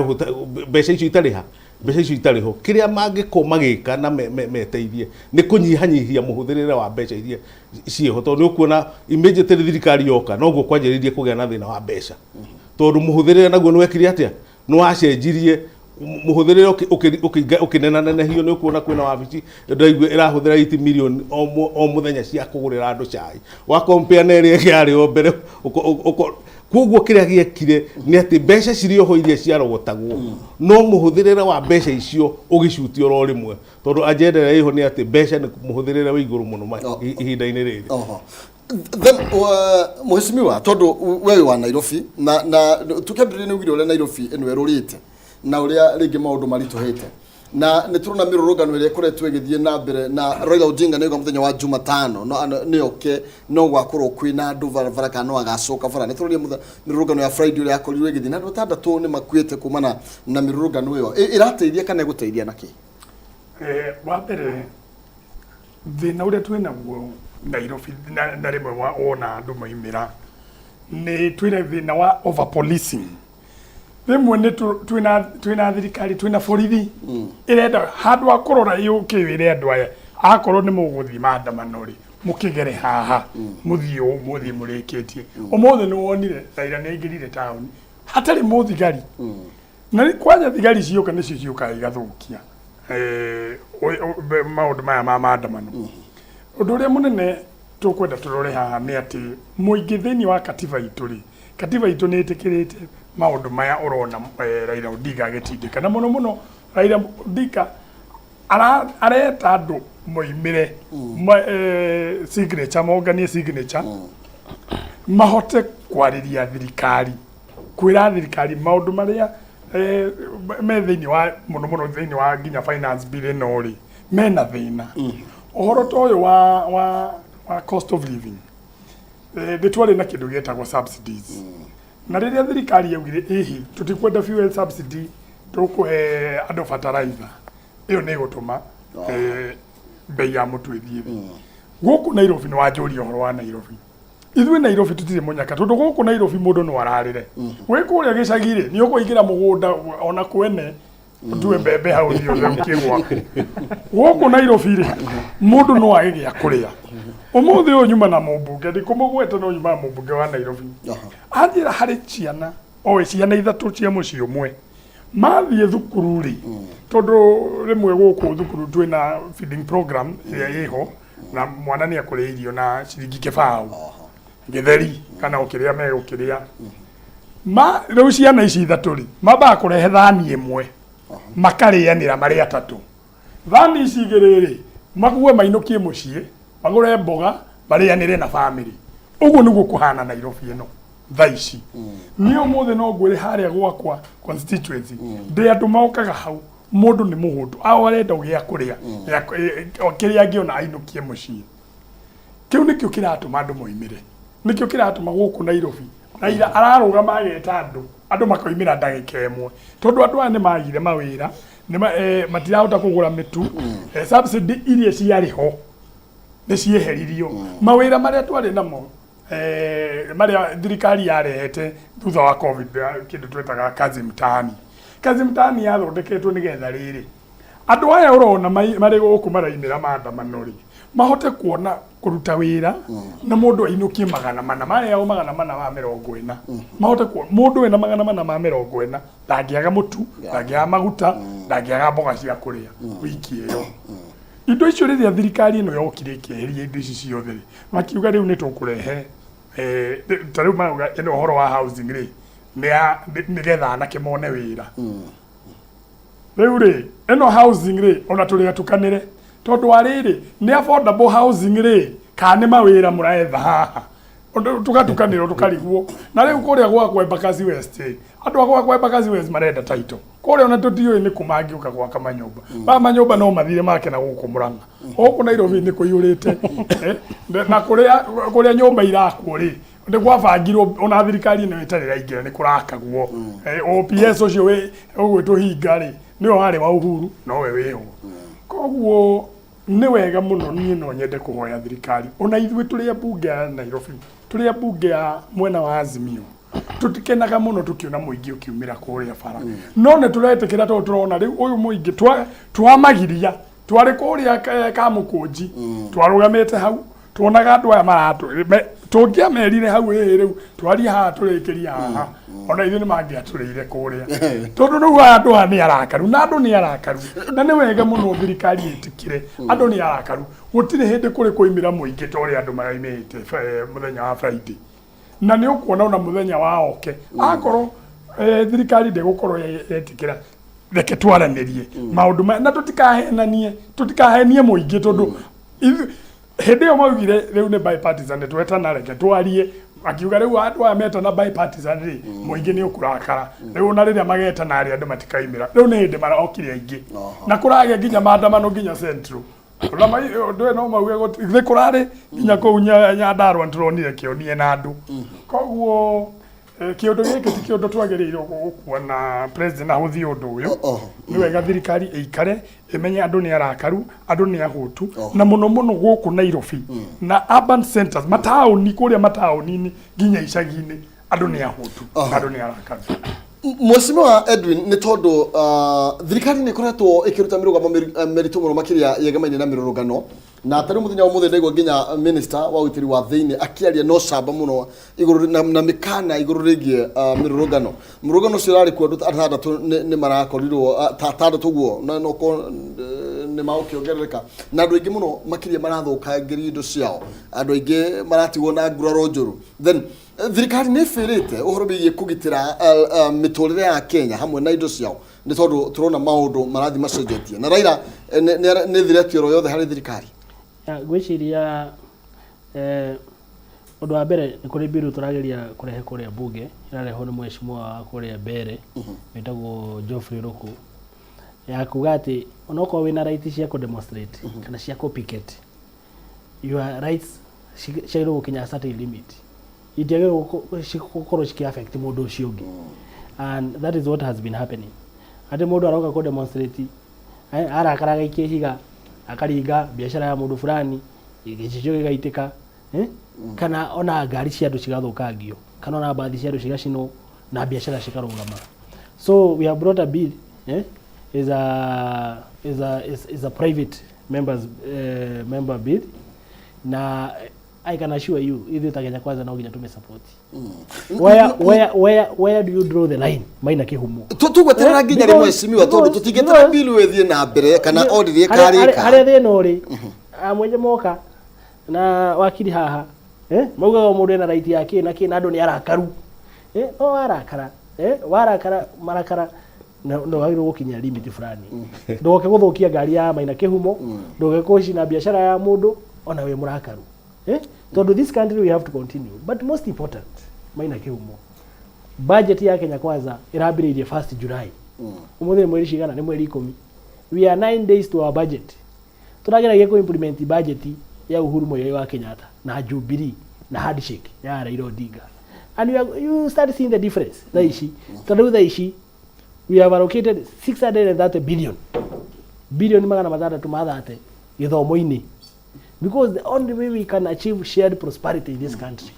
mbeca icio itarĩ ha, mbeca icio itarĩ ho. Kĩrĩa mangĩkorwo magĩka na meteithie nĩ kũnyihanyihia mũhũthĩrĩre wa mbeca iria ciĩho, tondũ nĩ ũkuona immediately thirikari yoka noguo kwanjĩrĩirie kũgĩa na thĩna wa mbeca, tondũ mũhũthĩrĩre naguo nĩ wekire atĩa, nĩ wacenjirie mũhũthĩrĩre ũkĩnenanenehio. Nĩ ũkuona kwĩna wabici ndaigua ĩrahũthĩra 80 million o mũthenya cia kũgũrĩra andũ cai, wa compare na ĩrĩa ĩngĩ yarĩ o mbere. Koguo kĩrĩa gĩekire nĩ atĩ mbeca cirĩ oho iria ciarogotagwo, no mũhũthĩrĩre wa mbeca icio ũgĩcutia oro rĩmwe, tondũ agenda ĩrĩa ĩho nĩ atĩ mbeca nĩ mũhũthĩrĩre wĩ igũrũ mũno ihinda-inĩ rĩrĩ. Oho. Then mheshimiwa, tondũ we wĩ wa Nairobi na tukĩambĩrĩria nĩ ugire ũrĩa Nairobi ĩno ĩrũrĩte na ũrĩa rĩngĩ maũndũ maritũhĩte, na nĩ tũrona mĩrũrũngano ĩrĩa ĩkoretwo ĩgĩthiĩ na mbere, na Raila Odinga nĩ auga mũthenya wa Jumatano no nĩ oke no gwakorwo kwĩna andũ barabara kana no agacoka bara. Nĩ tũronire mĩrũrũngano ya Friday ũrĩa yakorirwo ĩgĩthiĩ na andũ 6 nĩ makuĩte kumana na mĩrũrũngano ĩyo. Ĩrateithia kana ĩgũteithia na kĩ? Wa mbere, thĩna ũrĩa twĩ naguo Nairobi na rĩmwe wona andũ maimĩra nĩ twĩna thĩna wa over policing. Rĩmwe nĩ twĩna thirikari, twĩna borithi ĩrenda handũ ha kũrora yũke ĩre andũ aya, akorwo nĩ mũgũthiĩ maandamano rĩ, mũkĩgere haha, mũthiĩ ũũ, mũthiĩ mũrĩkĩtie. Ũmũthĩ nĩ wonire Raila nĩ aingĩrire taũni hatarĩ mũthigari, na kwanja thigari cioka nĩcio ciũkaga igathũkia maũndũ maya ma maandamano. Ũndũ ũrĩa mũnene tũkwenda tũrore haha nĩ atĩ mũingĩ thĩinĩ wa katiba itũ rĩ, katiba itũ nĩ ĩtĩkĩrĩte maũndũ maya ũrona Raila Odinga agĩtindĩka, na mũno mũno Raila Odinga areta andũ moimĩre signature, monganie signature mahote kwarĩria thirikari, kwĩra thirikari maũndũ marĩa me thĩinĩ wa, mũno mũno thĩinĩ wa nginya finance bill ĩno rĩ, mena thĩna. Ũhoro ta ũyũ wa cost of living, nĩ twarĩ na kĩndũ gĩetagwo subsidies, na rĩrĩa thirikari yaugire ĩhi tũtikwenda fuel subsidy, tũkũhe andũ fertilizer, ĩyo nĩ ĩgũtũma bei ya mũtu ĩthiĩ thĩ. Gũkũ Nairobi, nĩ wanjũria ũhoro wa Nairobi, ithuĩ Nairobi tũtirĩ mũnyaka, tondũ gũkũ Nairobi mũndũ no ararĩre. Wĩ kũrĩa gĩcagi rĩ, nĩ ũkũingĩra mũgũnda ona kwene ũtue mbembe hau ũthiĩ ũtherũkie gwaku. Gũkũ Nairobi rĩ, mũndũ no age gĩa kũrĩa. Ũmũthĩ ũyũ nyuma na mũmbunge, ndikũmũgweta, no nyuma na mũmbunge wa Nairobi, anjĩra harĩ ciana oĩ ciana ithatũ cia mũciĩ ũmwe mathiĩ thukuru rĩ, tondũ rĩmwe gũkũ thukuru twĩna feeding program ĩrĩa ĩho, na mwana nĩ akũrĩa irio na ciringi 0.20 gĩtheri kana o kĩrĩa megũkĩrĩa. Ma rĩu ciana ici ithatũ rĩ, mambaga kũrehe thani ĩmwe makarĩanĩra marĩ atatũ. Thani ici igĩrĩ rĩ, mague mainũkie mũciĩ magũre mboga marĩanĩre na bamĩrĩ. Ũguo nĩguo kũhana Nairobi ĩno thaa ici. Niĩ ũmũthĩ no ngwĩre harĩa gwakwa constituency ndĩ andũ mokaga hau, mũndũ nĩ mũhũtu ao arenda gĩa kũrĩa, o kĩrĩa angĩona ainũkie mũciĩ. Kĩu nĩkĩo kĩratũma andũ moimĩre, nĩkĩo kĩratũma gũkũ Nairobi Raila ararũgama ageta andũ, andũ makoimĩra ndagĩka ĩmwe, tondũ andũ aya nĩ magire mawĩra, matirahota kũgũra mĩtu, subsidy iria ciarĩ ho nĩ cieheririo, mawĩra marĩa twarĩ namo marĩa thirikari yarehete thutha wa COVID, kĩndũ twetaga kazi mtaani. Kazi mtaani yathondeketwo nĩgetha rĩrĩ Andũ aya ũrona marĩ gũkũ maraimĩra maandamano rĩ, mahote kuona kũruta wĩra na mũndũ ainũkie 400 marĩagwo 440, mahote kuona mũndũ wĩna 440 ndangĩaga mũtu, ndangĩaga maguta, ndangĩaga mboga cia kũrĩa wiki ĩyo. Indo icio rĩrĩa thirikari ĩno yokire ĩkĩeheria indo ici ciothe rĩ, makiuga rĩu nĩ tũkũrehe ta rĩu marauga ĩno ũhoro wa housing rĩ, nĩgetha anake mone wĩra. Rĩu rĩ, ĩno housing rĩ, ona tũrĩ atukanĩre, tondũ wa rĩrĩ, nĩ affordable housing rĩ, kana nĩ mawĩra mũraetha haha? Ũndũ tũgatukanĩrwo tũkarigwo. Na rĩu kũrĩa gwakwa Embakasi West rĩ, andũ a gwakwa Embakasi West marenda title. Kũrĩa ona tũtiũĩ nĩ kũ mangĩũka gwaka manyũmba. Maya manyũmba no mathire make na gũkũ Mũrang'a. Gũkũ Nairobi nĩ kũiyũrĩte. Na kũrĩa nyũmba irakwo rĩ, nĩ gwabangirwo ona thirikari ĩno ĩtarĩ ĩraingĩra nĩ kũrakagwo. OPS ũcio ũgwĩtwo hinga rĩ, nĩwe warĩ wa Uhuru, nowe wĩho. Koguo nĩ wega mũno, niĩ no nyende kũhoya thirikari, ona ithuĩ tũrĩ ambunge a Nairobi, tũrĩ ambunge a mwena wa Azimio, tũtikenaga mũno tũkĩona mũingĩ ũkiumĩra kũrĩa bara, no nĩ tũretĩkĩra tondũ tũrona rĩu ũyũ mũingĩ twamagiria. Twarĩ kũrĩa Kamũkũnji, twarũgamĩte hau, tuonaga andũ aya maratũ tũngĩamerire hau, ĩĩ rĩu twarie haha tũrĩkĩrie haha, ona ithuĩ nĩ mangĩatũrĩire kũrĩa, tondũ rĩu aya andũ aya nĩ arakaru, na andũ nĩ arakaru, na nĩ wega mũno thirikari ĩtĩkĩre andũ nĩ arakaru. Gũtirĩ hĩndĩ kũrĩ kũimĩra mũingĩ ta ũrĩa andũ maraimĩte mũthenya wa Friday, na nĩ ũkuona ona mũthenya wa oke akorwo thirikari ndĩgũkorwo yetĩkĩra. Reke twaranĩrie maũndũ maya na tũtikahenanie, tũtikahenie mũingĩ, tondũ hĩndĩ ĩyo maugire rĩu nĩ bipartisan twetana, reke twarie, akiuga rĩu andũ aya metana bipartisan rĩ, mũingĩ nĩ ũkũrakara. Rĩu ona rĩrĩa magetana rĩ, andũ matikaimĩra. Rĩu nĩ hĩndĩ marokire aingĩ na kũragĩa nginya maandamano nginya Central. Ona ũndũ ũyũ no mauge nĩ kũrarĩ nginya kũu Nyandarua, nĩtũronire kĩonie na andũ. Koguo kĩũndũ gĩkĩ ti kĩũndũ twagĩrĩirwo gũkua na president ahũthie ũndũ ũyũ. Nĩ wega thirikari ĩikare ĩmenye andũ nĩ arakaru, andũ nĩ ahũtu, na mũno mũno gũkũ Nairobi na urban centers, mataũni, kũrĩa mataũni-inĩ nginya icagi-inĩ, andũ nĩ ahũtu na andũ nĩ arakaru. Mheshimiwa Edwin, nĩ tondũ thirikari nĩ ĩkoretwo ĩkĩruta mĩrũgamo mĩritũ mũno makĩria yegemainie na mĩrũrũngano, na tarĩu mũthenya wa ũmũthĩ ndaigua nginya minister wa ũgitĩri wa thĩinĩ akĩaria no camba mũno igũrũ na mĩkana igũrũ rĩgiĩ mĩrũrũngano. Mũrũrũngano ũcio ũrarĩ kuo, andũ atandatũ nĩ marakorirwo, ta atandatũ ũguo, na no korwo nĩ magũkĩongerereka, na andũ aingĩ mũno makĩria marathũkangĩrio indo ciao, andũ aingĩ maratigwo na nguraro njũru. Then thirikari nĩ ĩbĩrĩte ũhoro wĩgiĩ kũgitĩra mĩtũrĩre ya Kenya hamwe na indo ciao, nĩ tondũ tũrona maũndũ marathiĩ macenjetie, na Raila nĩ threat oro yothe harĩ thirikari? Ngwĩciria ũndũ wa mbere nĩ kũrĩ bill tũrageria kũrehe kũrĩa bunge, ĩrarehwo nĩ mheshimiwa wa kũrĩa Mbere wĩtagwo Geoffrey Ruku, ya kuga atĩ onokorwo wĩna right cia kũ demonstrate kana cia kũ picket, your rights ciagĩrĩirwo gũkinya a certain limit, itiagĩrĩirwo gũkorwo cikĩ affect mũndũ ũcio ũngĩ. And that is what has been happening, atĩ mũndũ aroka kũ demonstrate, arakara agaikia ihiga, akaringa biacara ya mũndũ fulani, gĩcicio gĩgaitĩka, kana ona ngari cia andũ cigathũkangio, kana ona mbathi cia andũ cigacinwo na biacara cikarũgama. So we have brought a bill, is a private member bill, na I can assure you ithuĩ ta Kenya Kwanza no nginya tũme support. Where do you draw the line, Maina Kĩhumo? Tũgweterera nginya rĩ, mheshimiwa? Tondũ tũtingĩtera bill ĩthiĩ na mbere kana orĩrĩ ĩkarĩka. Harĩa thĩna ũrĩ, amwenye moka na wakiri haha, maugaga o mũndũ ena right ya kĩ na kĩ, na andũ nĩ arakaru, no warakara, warakara marakara na wagĩrĩirwo gũkinya limit fulani. Ndũgoke gũthũkia ngari ya Maina Kĩhumo, ndũgoke kũcina biacara ya mũndũ ona wĩ mũrakaru, tondũ this country we have to continue. But most important, Maina Kĩhumo, budget ya Kenya Kwanza ĩrambĩrĩirie 1st July. Ũmũthĩ nĩ mweri cigana? Nĩ mweri 10. We are 9 days to our budget. Tũrageragia kũ implement budget ya Uhuru Muigai wa Kenyatta na Jubilee na handshake ya Raila Odinga, and you start seeing the difference thaa ici, tondũ rĩu thaa ici we have allocated 630 billion, bilioni 630 gĩthomo-inĩ, because the only way we can achieve shared prosperity in this country,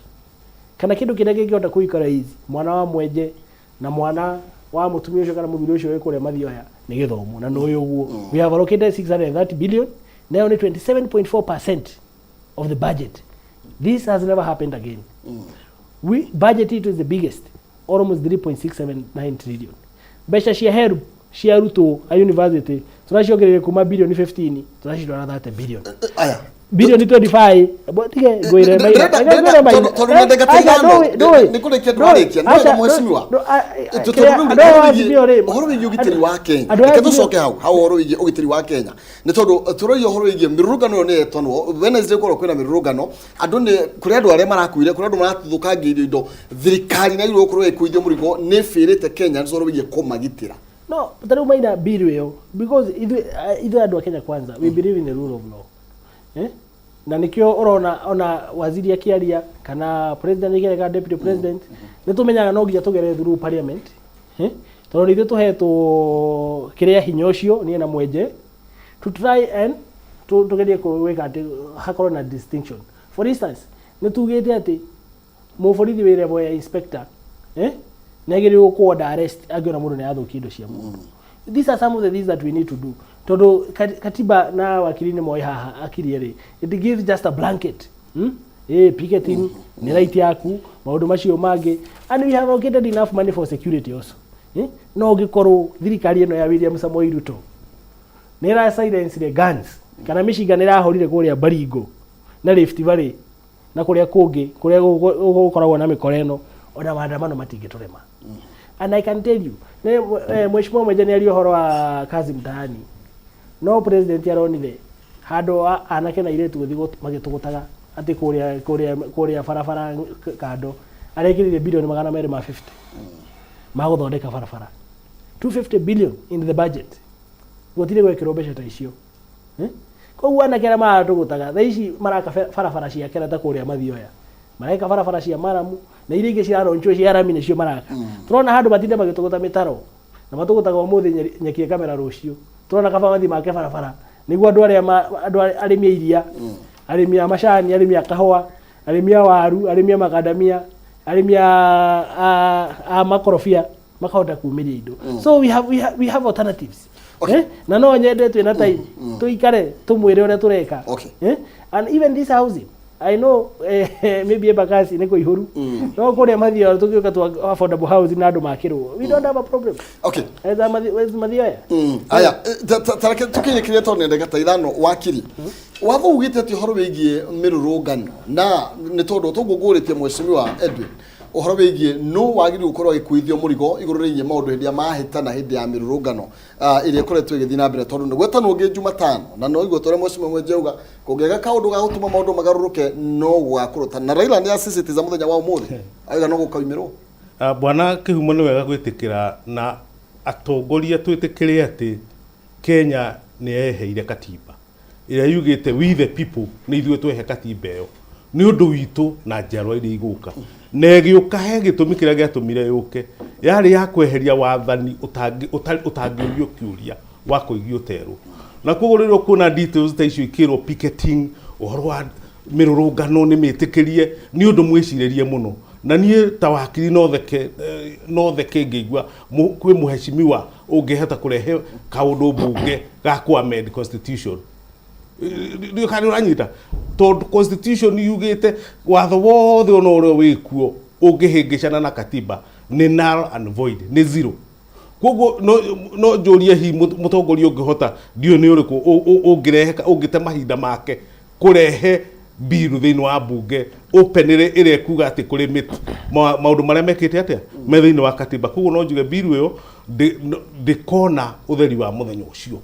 kana kĩndũ kĩrĩa kĩngĩhota kũikara easy, mwana wa mwenje na mwana wa mũtumia ũcio kana mũthuri ũcio wĩ kũrĩa mathioya nĩ gĩthomo na nĩ ũguo we have allocated 630 billion nayo nĩ 27.4% of the budget. This has never happened again. We budget it is the biggest, almost 3.679 trillion. Mbeca cia HELB cia arutwo a university tũraciongereire kuma bilioni 15 tũracitwara 30 billion. Aya. Bilioni 25 Bo- tige ngwĩre Maina. Ndĩrenda- Reke ngwĩre ndĩrenda- Maina. tondũ- tondũ nĩ ndagĩka ta Aca, ithano, ndũĩ- ndũĩ. nĩ kũrĩkia Ndũĩ. ndĩrarĩkia. Nĩ wega Aca, mheshimiwa. ndũ- a- Tondũ kĩrĩa- rĩu andũ aya ũhoro a wĩgiĩ- Azimio rĩ, ũhoro wĩgiĩ ũgitĩri wa Kenya andũ aya reke Azimio- tũcoke hau hau ũhoro wĩgiĩ ũgitĩri wa Kenya nĩ tondũ tũroria ũhoro wĩgiĩ mĩrũrũngano ĩyo nĩ yetanwo Wednesday gũkorwo kwĩna mĩrũrũngano andũ nĩ kũrĩ andũ arĩa marakuire kũrĩ andũ marathũkangĩirio indo thirikari nĩ yagĩrĩirwo gũkorwo ĩgĩkuithio mũrigo nĩ ĩbĩrĩte Kenya nĩ ũhoro wĩgiĩ kũmagitĩra. No, ta rĩu Maina bill ĩyo because ithuĩ andũ a Kenya Kwanza we believe in the rule of law. Eh? Na nĩkĩo ũrona ona waziri akĩaria kana president akĩaria kana deputy president nĩ tũmenyaga no nginya tũgerere through parliament. Eh? Tondũ nĩ ithuĩ tũhetwo kĩrĩa hinya ũcio niĩ na mwenje to try and tũgerie gwĩka atĩ hakorwo na distinction. For instance, nĩ tugĩte atĩ mũborithi wĩ level ya inspector eh nĩ agĩrĩirwo kũ order arrest angĩona mũndũ nĩ athũkia indo cia mũndũ. These are some of the things that we need to do tondũ katiba na wakiri nĩ moĩ haha akiri erĩ it gives just a blanket, Picketing nĩ right yaku, maũndũ macio mangĩ, and we have allocated enough money for security also, eh? No ũngĩkorwo thirikari ĩno ya William Samoei Ruto nĩ ĩra silence the guns kana mĩcinga nĩ ĩrahorire kũrĩa Baringo na Rift Valley na kũrĩa kũngĩ kũrĩa gũkoragwo na mĩkora ĩno, ona maandamano matingĩtũrema. And I can tell you nĩ mheshimiwa Mwenje nĩ aria ũhoro wa kazi mtaani, no president aronire handũ anake na airĩtu gũthiĩ magĩtũgũtaga atĩ kũrĩa barabara kando arekĩrire bilioni 250 ma gũthondeka barabara, 250 billion in the budget. Gũtirĩ gwekĩrwo mbeca ta icio, eh? Koguo anake arĩa maratũgũtaga thaa ici maraka barabara cia Kenyatta kũrĩa Mathioya, mareka barabara cia maramu na iria ingĩ ciraronchwo cia rami nĩcio maraka. Tũrona handũ matinde magĩtũgũta mĩtaro na matũgũtaga ũmũthĩ nyeki ĩkamera rũciũ. Tũrona kaba mathiĩ make barabara nĩguo andũ arĩa andũ arĩmi a iria, arĩmi a macani, arĩmi a kahũa, arĩmi a waru, arĩmi a makandamia, arĩmi a makorobia makahota kumĩria indo. So we have alternatives. Eh? Na no nyende twĩna time tũikare tũmwĩre ũrĩa tũreka. Eh? And even this housing, I know maybe Embakasi nĩ kũihũru, no kũrĩa Mathioya tũgĩũka twa affordable housing na andũ makĩrwo, we don't have a problem. Etha Mathioya. Aya, tareke tũkinyĩkĩrie tondũ nĩ ndagĩka ta 5. Wakiri, watho ugĩte atĩ ũhoro wĩgiĩ mĩrũrũngano na nĩ tondũ tũngũngũrĩtie mheshimiwa Edwin ũhoro wĩgiĩ nũ wagĩrĩirwo gũkorwo agĩkuithio mũrigo igũrũ rĩgiĩ maũndũ hĩndĩ ya mahĩtana hĩndĩ ya mĩrũrũngano ĩrĩa ĩkoretwo ĩgĩthiĩ na mbere tondũ nĩ gwetanwo ũngĩ Jumatano na no igua tũrĩa mheshimiwa Mwenje auga kũngĩaga kaũndũ ga gũtũma maũndũ magarũrũke no gũgakũrũta na Raila nĩ asisitiza mũthenya wa ũmũthĩ auga no gũkaumĩrwo. Ah, Bwana Kĩhumo, nĩ wega gwĩtĩkĩra na atongoria twĩtĩkĩre atĩ Kenya nĩ yeheire katiba ĩrĩa yugĩte we the people nĩ ithuĩ twehe katiba ĩyo nĩ ũndũ witũ na njiarwa iria igũka, na ĩgĩũka he gĩtũmi kĩrĩa gĩatũmire yũke yarĩ ya kweheria wathani ũtangĩũrio kĩũria wa kũigio terwo, na koguo rĩrĩa ũkuona details ta icio ikĩrwo picketing, ũhoro wa mĩrũrũngano nĩ mĩtĩkĩrie, nĩ ũndũ mwĩcirĩrie mũno. Na niĩ ta wakiri no theke ngĩigua kwĩ mũheshimiwa ũngĩhota kũrehe kaũndũ mbunge ga kũ amend constitution. Ndio kana ũranyita, tondũ constitution yugĩte watho wothe ona ũrĩa wĩkuo ũngĩhĩngĩcana na katiba nĩ null and void, nĩ zero. Koguo no njũrie hihi mũtongoria ũngĩhota ndiũĩ nĩ ũrĩkũ ũngĩrehe ũngĩte mahinda make kũrehe biru thĩinĩ wa mbunge openly ĩrĩa ĩkuga atĩ kũrĩ maũndũ marĩa mekĩte atĩa me thĩinĩ wa katiba. Koguo no njuge biru ĩyo ndĩkona ũtheri wa mũthenya ũcio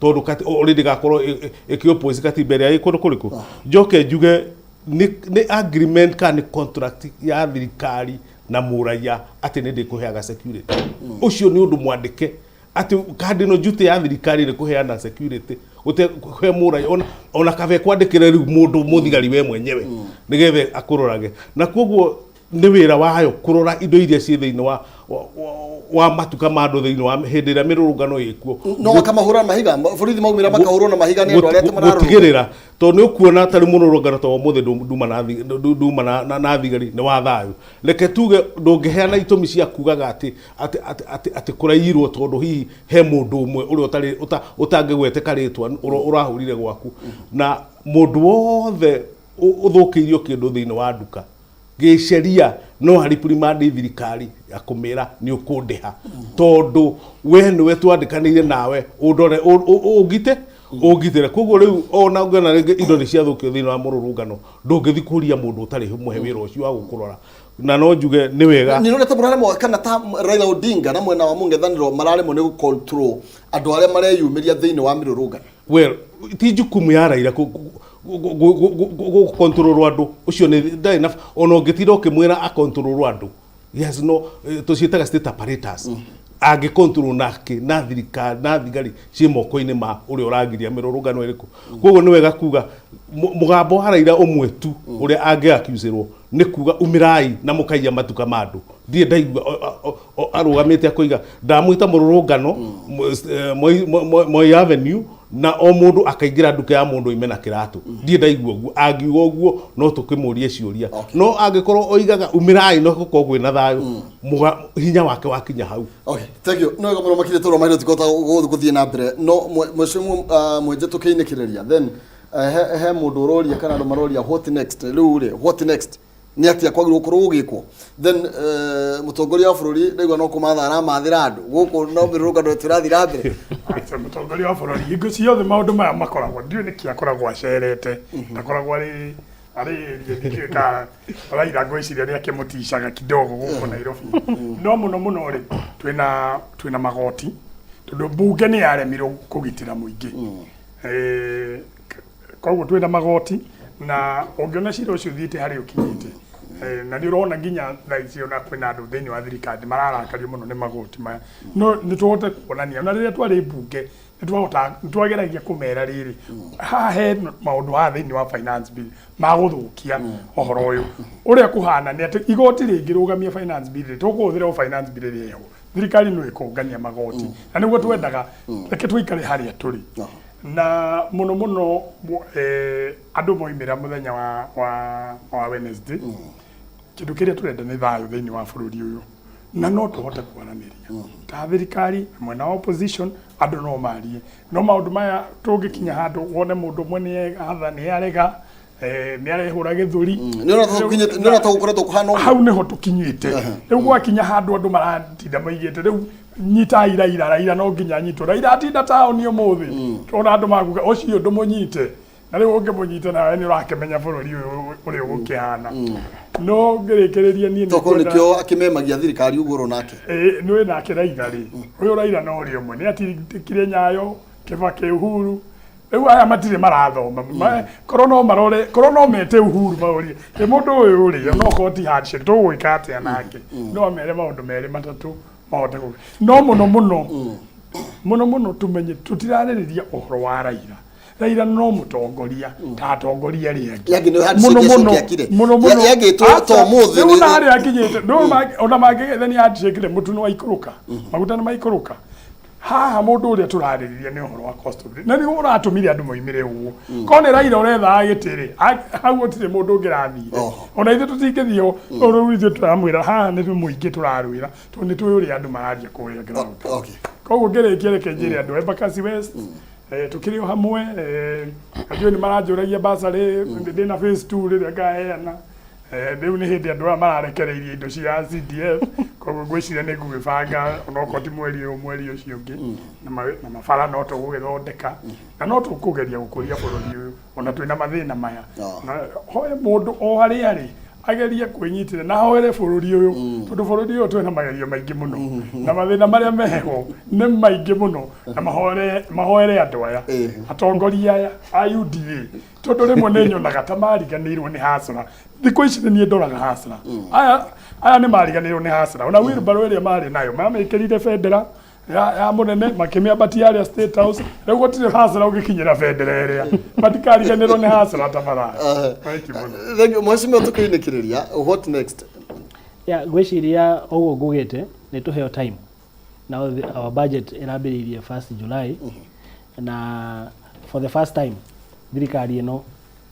tondũ already ndĩgakorwo ĩkĩ-oppose katiba ĩrĩa ĩ kũndũ kũrĩkũ. Njoke njuge nĩ agreement kana nĩ contract ya thirikari na mũraia atĩ nĩ ndĩkũheaga security. Ũcio nĩ ũndũ mwandĩke atĩ kandi ĩno duty ya thirikari nĩ kũheana security gũte kũhe mũraia ona kabe kwandĩkĩre rĩu mũndũ mũthigari we mwenyewe nĩgetha akũrorage, na koguo nĩ wĩra wayo kũrora indo iria ciĩ thĩinĩ wa, wa, wa, wa matuka ma andũ thĩinĩ wa hĩndĩ ĩrĩa mĩrũrũngano ĩkuo. No makamahũra na mahiga, borithi maumĩra makahũrwo na mahiga nĩ andũ arĩa atĩ mararũrũngana. Gũtigĩrĩra tondũ nĩ ũkuona tarĩ mũrũrũngano ta wa ũmũthĩ nduma na thigari nĩ wa thayũ. Reke tuge ndũngĩheana itũmi cia kugaga atĩ atĩ atĩ atĩ atĩ kũraiyirwo tondũ hihi he mũndũ ũmwe ũrĩa ũtarĩ ũtangĩgweteka rĩtwa ũrahũrire gwaku. Na mũndũ wothe ũthũkĩirio kĩndũ thĩinĩ wa nduka gĩceria no hariprimandi thirikari ya kũmĩra nĩ ũkũndĩha tondũ we nĩwe twandĩkanĩire nawe ũndore ũngite ũngitĩre. Koguo rĩu ona ũngĩona rĩngĩ indo nĩ ciathũkio thĩinĩ wa mũrũrũngano ndũngĩthiĩ kũria mũndũ ũtarĩ mũhe wĩra ũcio wa gũkũrora. Na no njuge nĩ wega nĩ ũrona ta mũraremwo kana ta Raila Odinga na mwena wa mũng'ethanĩro mararemwo nĩ gũ-control andũ arĩa mareyumĩria thĩinĩ wa mĩrũrũngano. Well, ti jukumu ya Raila gũ-control andũ ũcio nĩ ndarĩ na ona ũngĩtinda ũkĩmwĩra a-control andũ, he has no, tũciĩtaga state apparatus, angĩ-control nake na thirikari na thigari ciĩ moko-inĩ ma ũrĩa ũragiria mĩrũrũngano ĩrĩkũ. Koguo nĩ wega kuga mũgambo wa Raila ũmwe tu ũrĩa angĩ-accusĩrwo nĩ kuga umĩrai na mũkaiya matuka ma andũ. Ndirĩ ndaigua arũgamĩte akoiga ndamwĩta mũrũrũngano Moi Avenue na o mũndũ akaingĩra nduka ya mũndũ oime na kĩratũ. Ndirĩ ndaigua ũguo. Angiuga ũguo no tũkĩmũrie ciũria, no angĩkorwo oigaga umĩrai no gũkorwo kwĩna thayũ, hinya wake wakinya hau. Okay, thank you. No wega mũno makĩria tondũ mahinda tikũhota gũthiĩ na mbere, no mheshimiwa Mwenje tũkĩinĩkĩrĩria then he mũndũ ũroria kana andũ maroria what next rĩu rĩ, what next, nĩ atĩa kwagĩrĩirwo gũkorwo gũgĩkwo? Then mũtongoria wa bũrũri ndaigua no kũmatha aramathĩra andũ gũkũ no mĩrũrũngano tũrathiĩ na mbere. Aca, mũtongoria wa bũrũri hingo ciothe maũndũ maya makoragwo ndiũĩ nĩkĩ akoragwo acerete, akoragwo arĩ area ndikĩũĩ kana Raila ngwĩciria nĩ akĩmũticaga kidogo gũkũ Nairobi. No mũno mũno rĩ, twĩna magoti tondũ mbunge nĩ yaremirwo kũgitĩra mũingĩ. Koguo twĩna magoti na ũngĩona cira ũcio ũthiĩte harĩa ũkinyĩte, na nĩ ũrona nginya thaa ici ona kwĩna andũ thĩinĩ wa thirikari mararakario mũno nĩ magoti maya. No nĩ tũhote kuonania ona rĩrĩa twarĩ mbunge nĩ twageragia kũmera rĩrĩ, haha he maũndũ haha thĩinĩ wa finance bill magũthũkia ũhoro ũyũ. Ũrĩa kũhana nĩ atĩ igoti rĩngĩrũgamia finance bill rĩ, tũkũhũthĩra o finance bill ĩrĩa ĩho, thirikari no ĩkũngania magoti na nĩguo twendaga. Reke tũikare harĩa tũrĩ na mũno mũno andũ moimĩra mũthenya wa Wednesday, kĩndũ kĩrĩa tũrenda nĩ thayũ thĩinĩ wa bũrũri ũyũ, na no tũhote kwaranĩria ta thirikari mwena wa opposition, andũ no marie. No maũndũ maya tũngĩkinya handũ wone mũndũ ũmwe nĩ atha nĩ arega, nĩ arehũra gĩthũri. Nĩ ũrona ta gũkoretwo kũhana ũguo? Hau nĩho tũkinyĩte rĩu. Gwakinya handũ andũ maratinda maigĩte rĩu nyitai Raila, Raila no nginya anyitwo, Raila atinda taũni ũmũthĩ, ona andũ makuga ũcio ndũmũnyite, na rĩu ũngĩmũnyita nawe nĩ ũrakĩmenya bũrũri ũyũ ũrĩa ũgũkĩhana. No ngĩrĩkĩrĩria niĩ nĩ Tokorwo nĩkĩo akĩmemagia thirikari ũguo nake. Nĩ nake Raila rĩ, ũyũ Raila no ũrĩa ũmwe nĩ atindĩkire Nyayo, Kibaki, Uhuru. Rĩu aya matirĩ marathoma. Korwo no marore, korwo no mete Uhuru maũrie ĩ mũndũ ũyũ rĩ, no korwo ti handshake tũgwĩka atĩa nake, no amere maũndũ merĩ matatũ mahote gũ no mũno mũno mũno mũno tũmenye tũtirarĩrĩria ũhoro wa Raila. Raila no mũtongoria ta atongoria arĩa angĩ. Yangĩ nĩ handshake Mũno mũno ĩcoke akire. Mũno mũno. Yangĩ to ũmũthĩ Rĩu na harĩa akinyĩte rĩu ona mangĩgethania handshake rĩ, mũtu nĩ waikũrũka, maguta nĩ maikũrũka. Haha mũndũ ũrĩa tũrarĩrĩria nĩ ũhoro wa cost of living, na nĩguo ũratũmire andũ moimĩre ũguo. Korwo nĩ Raila ũrethaga gĩtĩ rĩ, hau gũtirĩ mũndũ ũngĩrathire, ona ithuĩ tũtingĩthiĩ ho. Rĩu ithuĩ tũramwĩra haha nĩ mũingĩ tũrarwĩra tondũ nĩ tũĩ ũrĩa andũ mararia kũrĩa ground. Koguo ngĩrĩkia reke njĩre andũ a Embakasi West, tũkĩrĩ o hamwe. Andũ nĩ maranjũragia basarĩ ndĩna phase 2 rĩrĩa ngaheana. Rĩu nĩ hĩndĩ andũ aya mararekereirie indo cia CDF, koguo ngwĩciria nĩ ngũgĩbanga onokorwo ti mweri ũyũ, mweri ũcio ũngĩ, na mabara no tũgũgĩthondeka na no tũkũgeria gũkũria bũrũri ũyũ ona twĩna mathĩna maya. Na hoe mũndũ o harĩa arĩ agerie kwĩnyitĩrĩra na ahoere bũrũri ũyũ, tondũ bũrũri ũyũ twĩna magerio maingĩ mũno na mathĩna marĩa meho nĩ maingĩ mũno, na mahoere andũ aya, atongoria aya a UDA, tondũ rĩmwe nĩ nyonaga ta mariganĩirwo nĩ hasara. Thikũ ici nĩ niĩ ndoraga hasara. Aya nĩ mariganĩirwo nĩ hasara. Ona wheelbarrow ĩrĩa marĩ nayo mamĩkĩrire bendera ya mũnene makĩmĩambatia harĩa State House. Rĩu gũtirĩ hasara ũngĩkinyĩra bendera ĩrĩa. Matikariganĩrwo nĩ hasara tafadhali. Thank you mũno. Thank you. Mheshimiwa, tũkĩinĩkĩrĩria, what next? Ya, ngwĩciria ũguo ngugĩte nĩ tũheo time. Now our budget ĩrambĩrĩirie 1st July na for the first time thirikari ĩno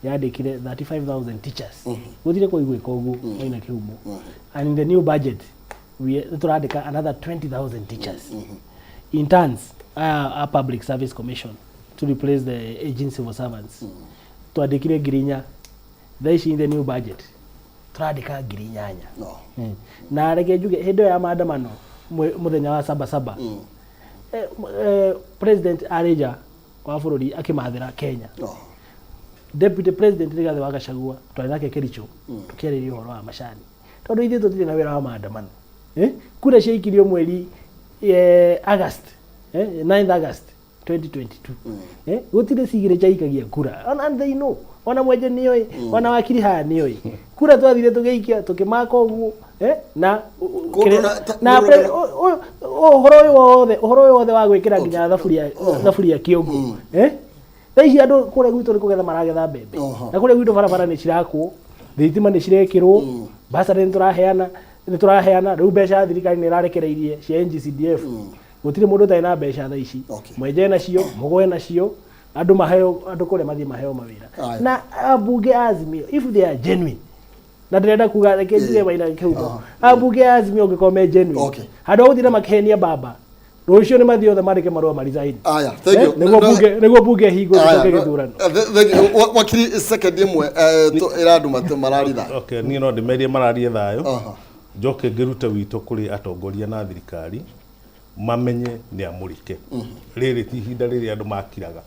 yandĩkire 35000 teachers. Gũtirĩ kũiguĩka ũguo Maina Kĩhumo. And in the new budget we tũrandĩka another 20000 teachers, interns a Public Service Commission to replace the agency civil servants. Twandĩkire 4,000, thaa ici in the new budget tũrandĩka 8,000. Na reke njuge, hĩndĩ ĩyo ya maandamano mũthenya wa saba saba, president arĩ nja wa bũrũri akĩmathĩra Kenya. Deputy President Rigathĩ wa Gachagua twarĩ nake Kericho tũkĩarĩria ũhoro wa macani, tondũ ithuĩ tũtirĩ na wĩra wa maandamano. Kura ciaikirio mweri August, 9th August 2022. Gũtirĩ cigĩrĩ ciaikagia kura. Ona and they know, ona Mwenje nĩoĩ, ona wakiri haha nĩoĩ kura twathire tũgĩikia tũkĩmaka ũguo, na Kũndũ na ũhoro ũyũ wothe wa gwĩkĩra nginya thaburia thaburia kĩongo, thaa ici andũ kũrĩa gwitũ nĩ kũgetha maragetha mbembe, na kũrĩa gwitũ barabara nĩ cirakwo, thitima nĩ cirekĩrwo, basarĩ nĩ tũraheana. Rĩu mbeca ya thirikari nĩ ĩrarekereirie cia NGCDF. Gũtirĩ mũndũ ũtarĩ na mbeca thaa ici. Mwenje nacio, mũgwe nacio, andũ maheo, andũ kũrĩa mathiĩ maheo mawĩra. Na ambunge a Azimio, if they are genuine, na ndĩrenda kuga, reke njuge, Maina Kĩhumo, ambunge a Azimio ũngĩkorwo me genuine, handũ ha gũtinda makĩhenia baba, rũciũ nĩ mathiĩ othe mandĩke marũa ma resign. Aya, thank you. Nĩguo bunge ĩhingwo, tũcoke gĩthurano. Thank you. Wakiri, second ĩmwe ĩranduma mararitha. Okay, niĩ no ndĩmerie mararie thayũ, njoke ngĩrute wito kũrĩ atongoria na thirikari mamenye nĩ amũrĩke. Rĩrĩ ti ihinda rĩrĩa andũ makiraga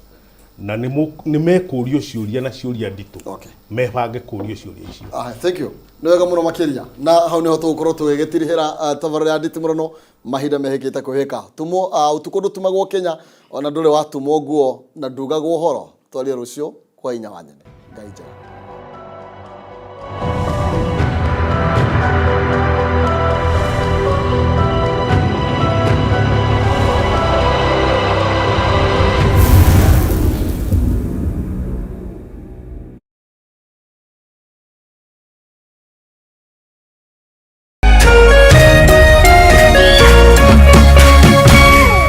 na nĩ mekũrio ciũria na ciũria nditũ, mebange kũrio ciũria icio. Ah, thank you, nĩ wega mũno makĩria. Na hau nĩho tũgũkorwo tũgĩgĩtirihĩra tabarĩra ya nditimũrano. Mahinda mehĩkĩte kũhĩka tumo, ũtukũ ndũtumagwo Kenya, ona ndũrĩ watumwo nguo na ndugagwo ũhoro. Twarie rũciũ kwa inya wa nyene. Ngai njega.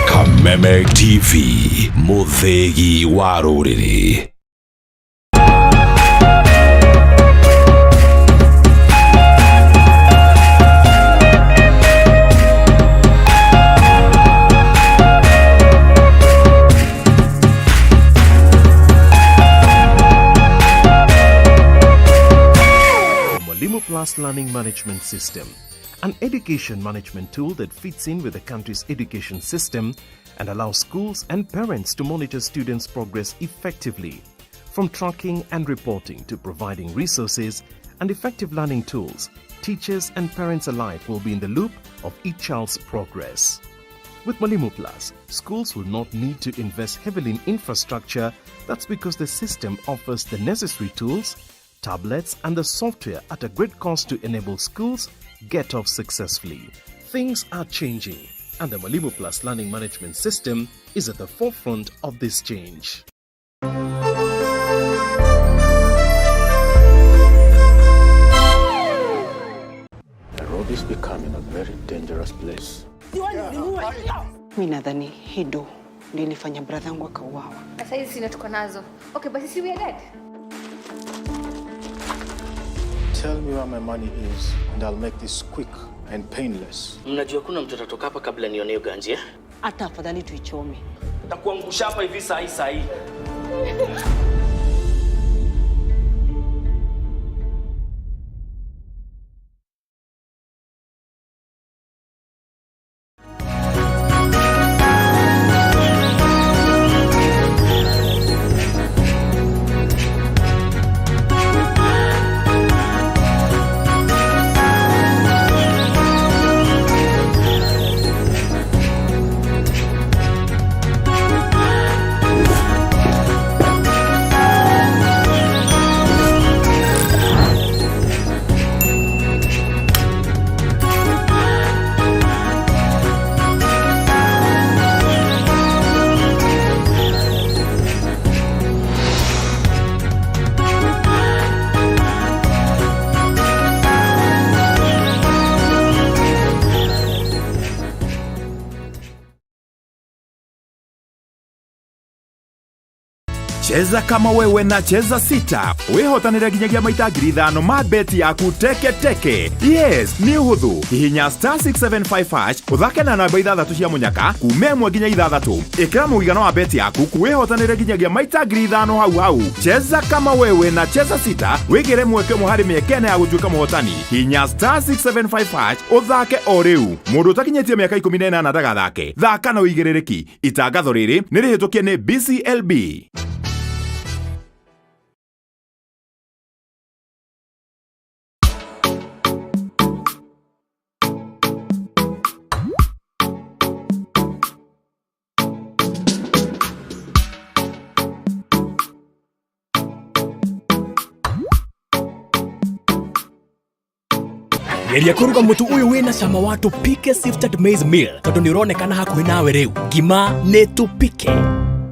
Kameme TV, mũthĩgi wa rũrĩrĩ. Mwalimu Plus Learning Management System, an education management tool that fits in with the country's education system and allows schools and parents to monitor students' progress effectively. From tracking and reporting to providing resources and effective learning tools, teachers and parents alike will be in the loop of each child's progress. With Mwalimu Plus, schools will not need to invest heavily in infrastructure. That's because the system offers the necessary tools, tablets, and the software at a great cost to enable schools get off successfully. Things are changing, and the Mwalimu Plus Learning Management System is at the forefront of this change. Nairobi is becoming a very dangerous place. Mi nadhani hii do ndio ilifanya brother yangu akauawa. Sasa hizi sina tuko nazo. Okay, basi si we are dead. Tell me where my money is and I'll make this quick and painless. Mnajua kuna mtu atatoka hapa kabla nione hiyo ganji, eh? Hata afadhali tuichome. Takuangusha hapa hivi saa hii saa hii. Cheza kama wewe na Cheza Sita wĩhotanĩre nginyagia maita 5,000 ma beti yaku teke teke. Yes, nĩ ũhũthũ. Hihinya star 675 hash ũthake na namba ithathatũ cia mũnyaka kuma 1 nginya 6. Ĩkĩra mũigana wa beti yaku wĩhotanĩre nginyagia maita 5,000 hau hau. Cheza kama wewe na Cheza Sita wĩgĩre mweke ũmwe harĩ mĩeke ĩna ya gũtuĩka mũhotani. Hihinya star 675 hash ũthake o rĩu. Mũndũ ũtakinyĩtie mĩaka 18 ndagathake. Thaka na ũigĩrĩrĩki. Itangatho rĩrĩ nĩ rĩhĩtũkie nĩ BCLB. Geria kũruga mũtu ũyũ wĩna cama wa Tupike Sifted Maize Meal tondũ nĩ ũronekana hakuhĩ nawe rĩu. Ngima nĩ Tupike.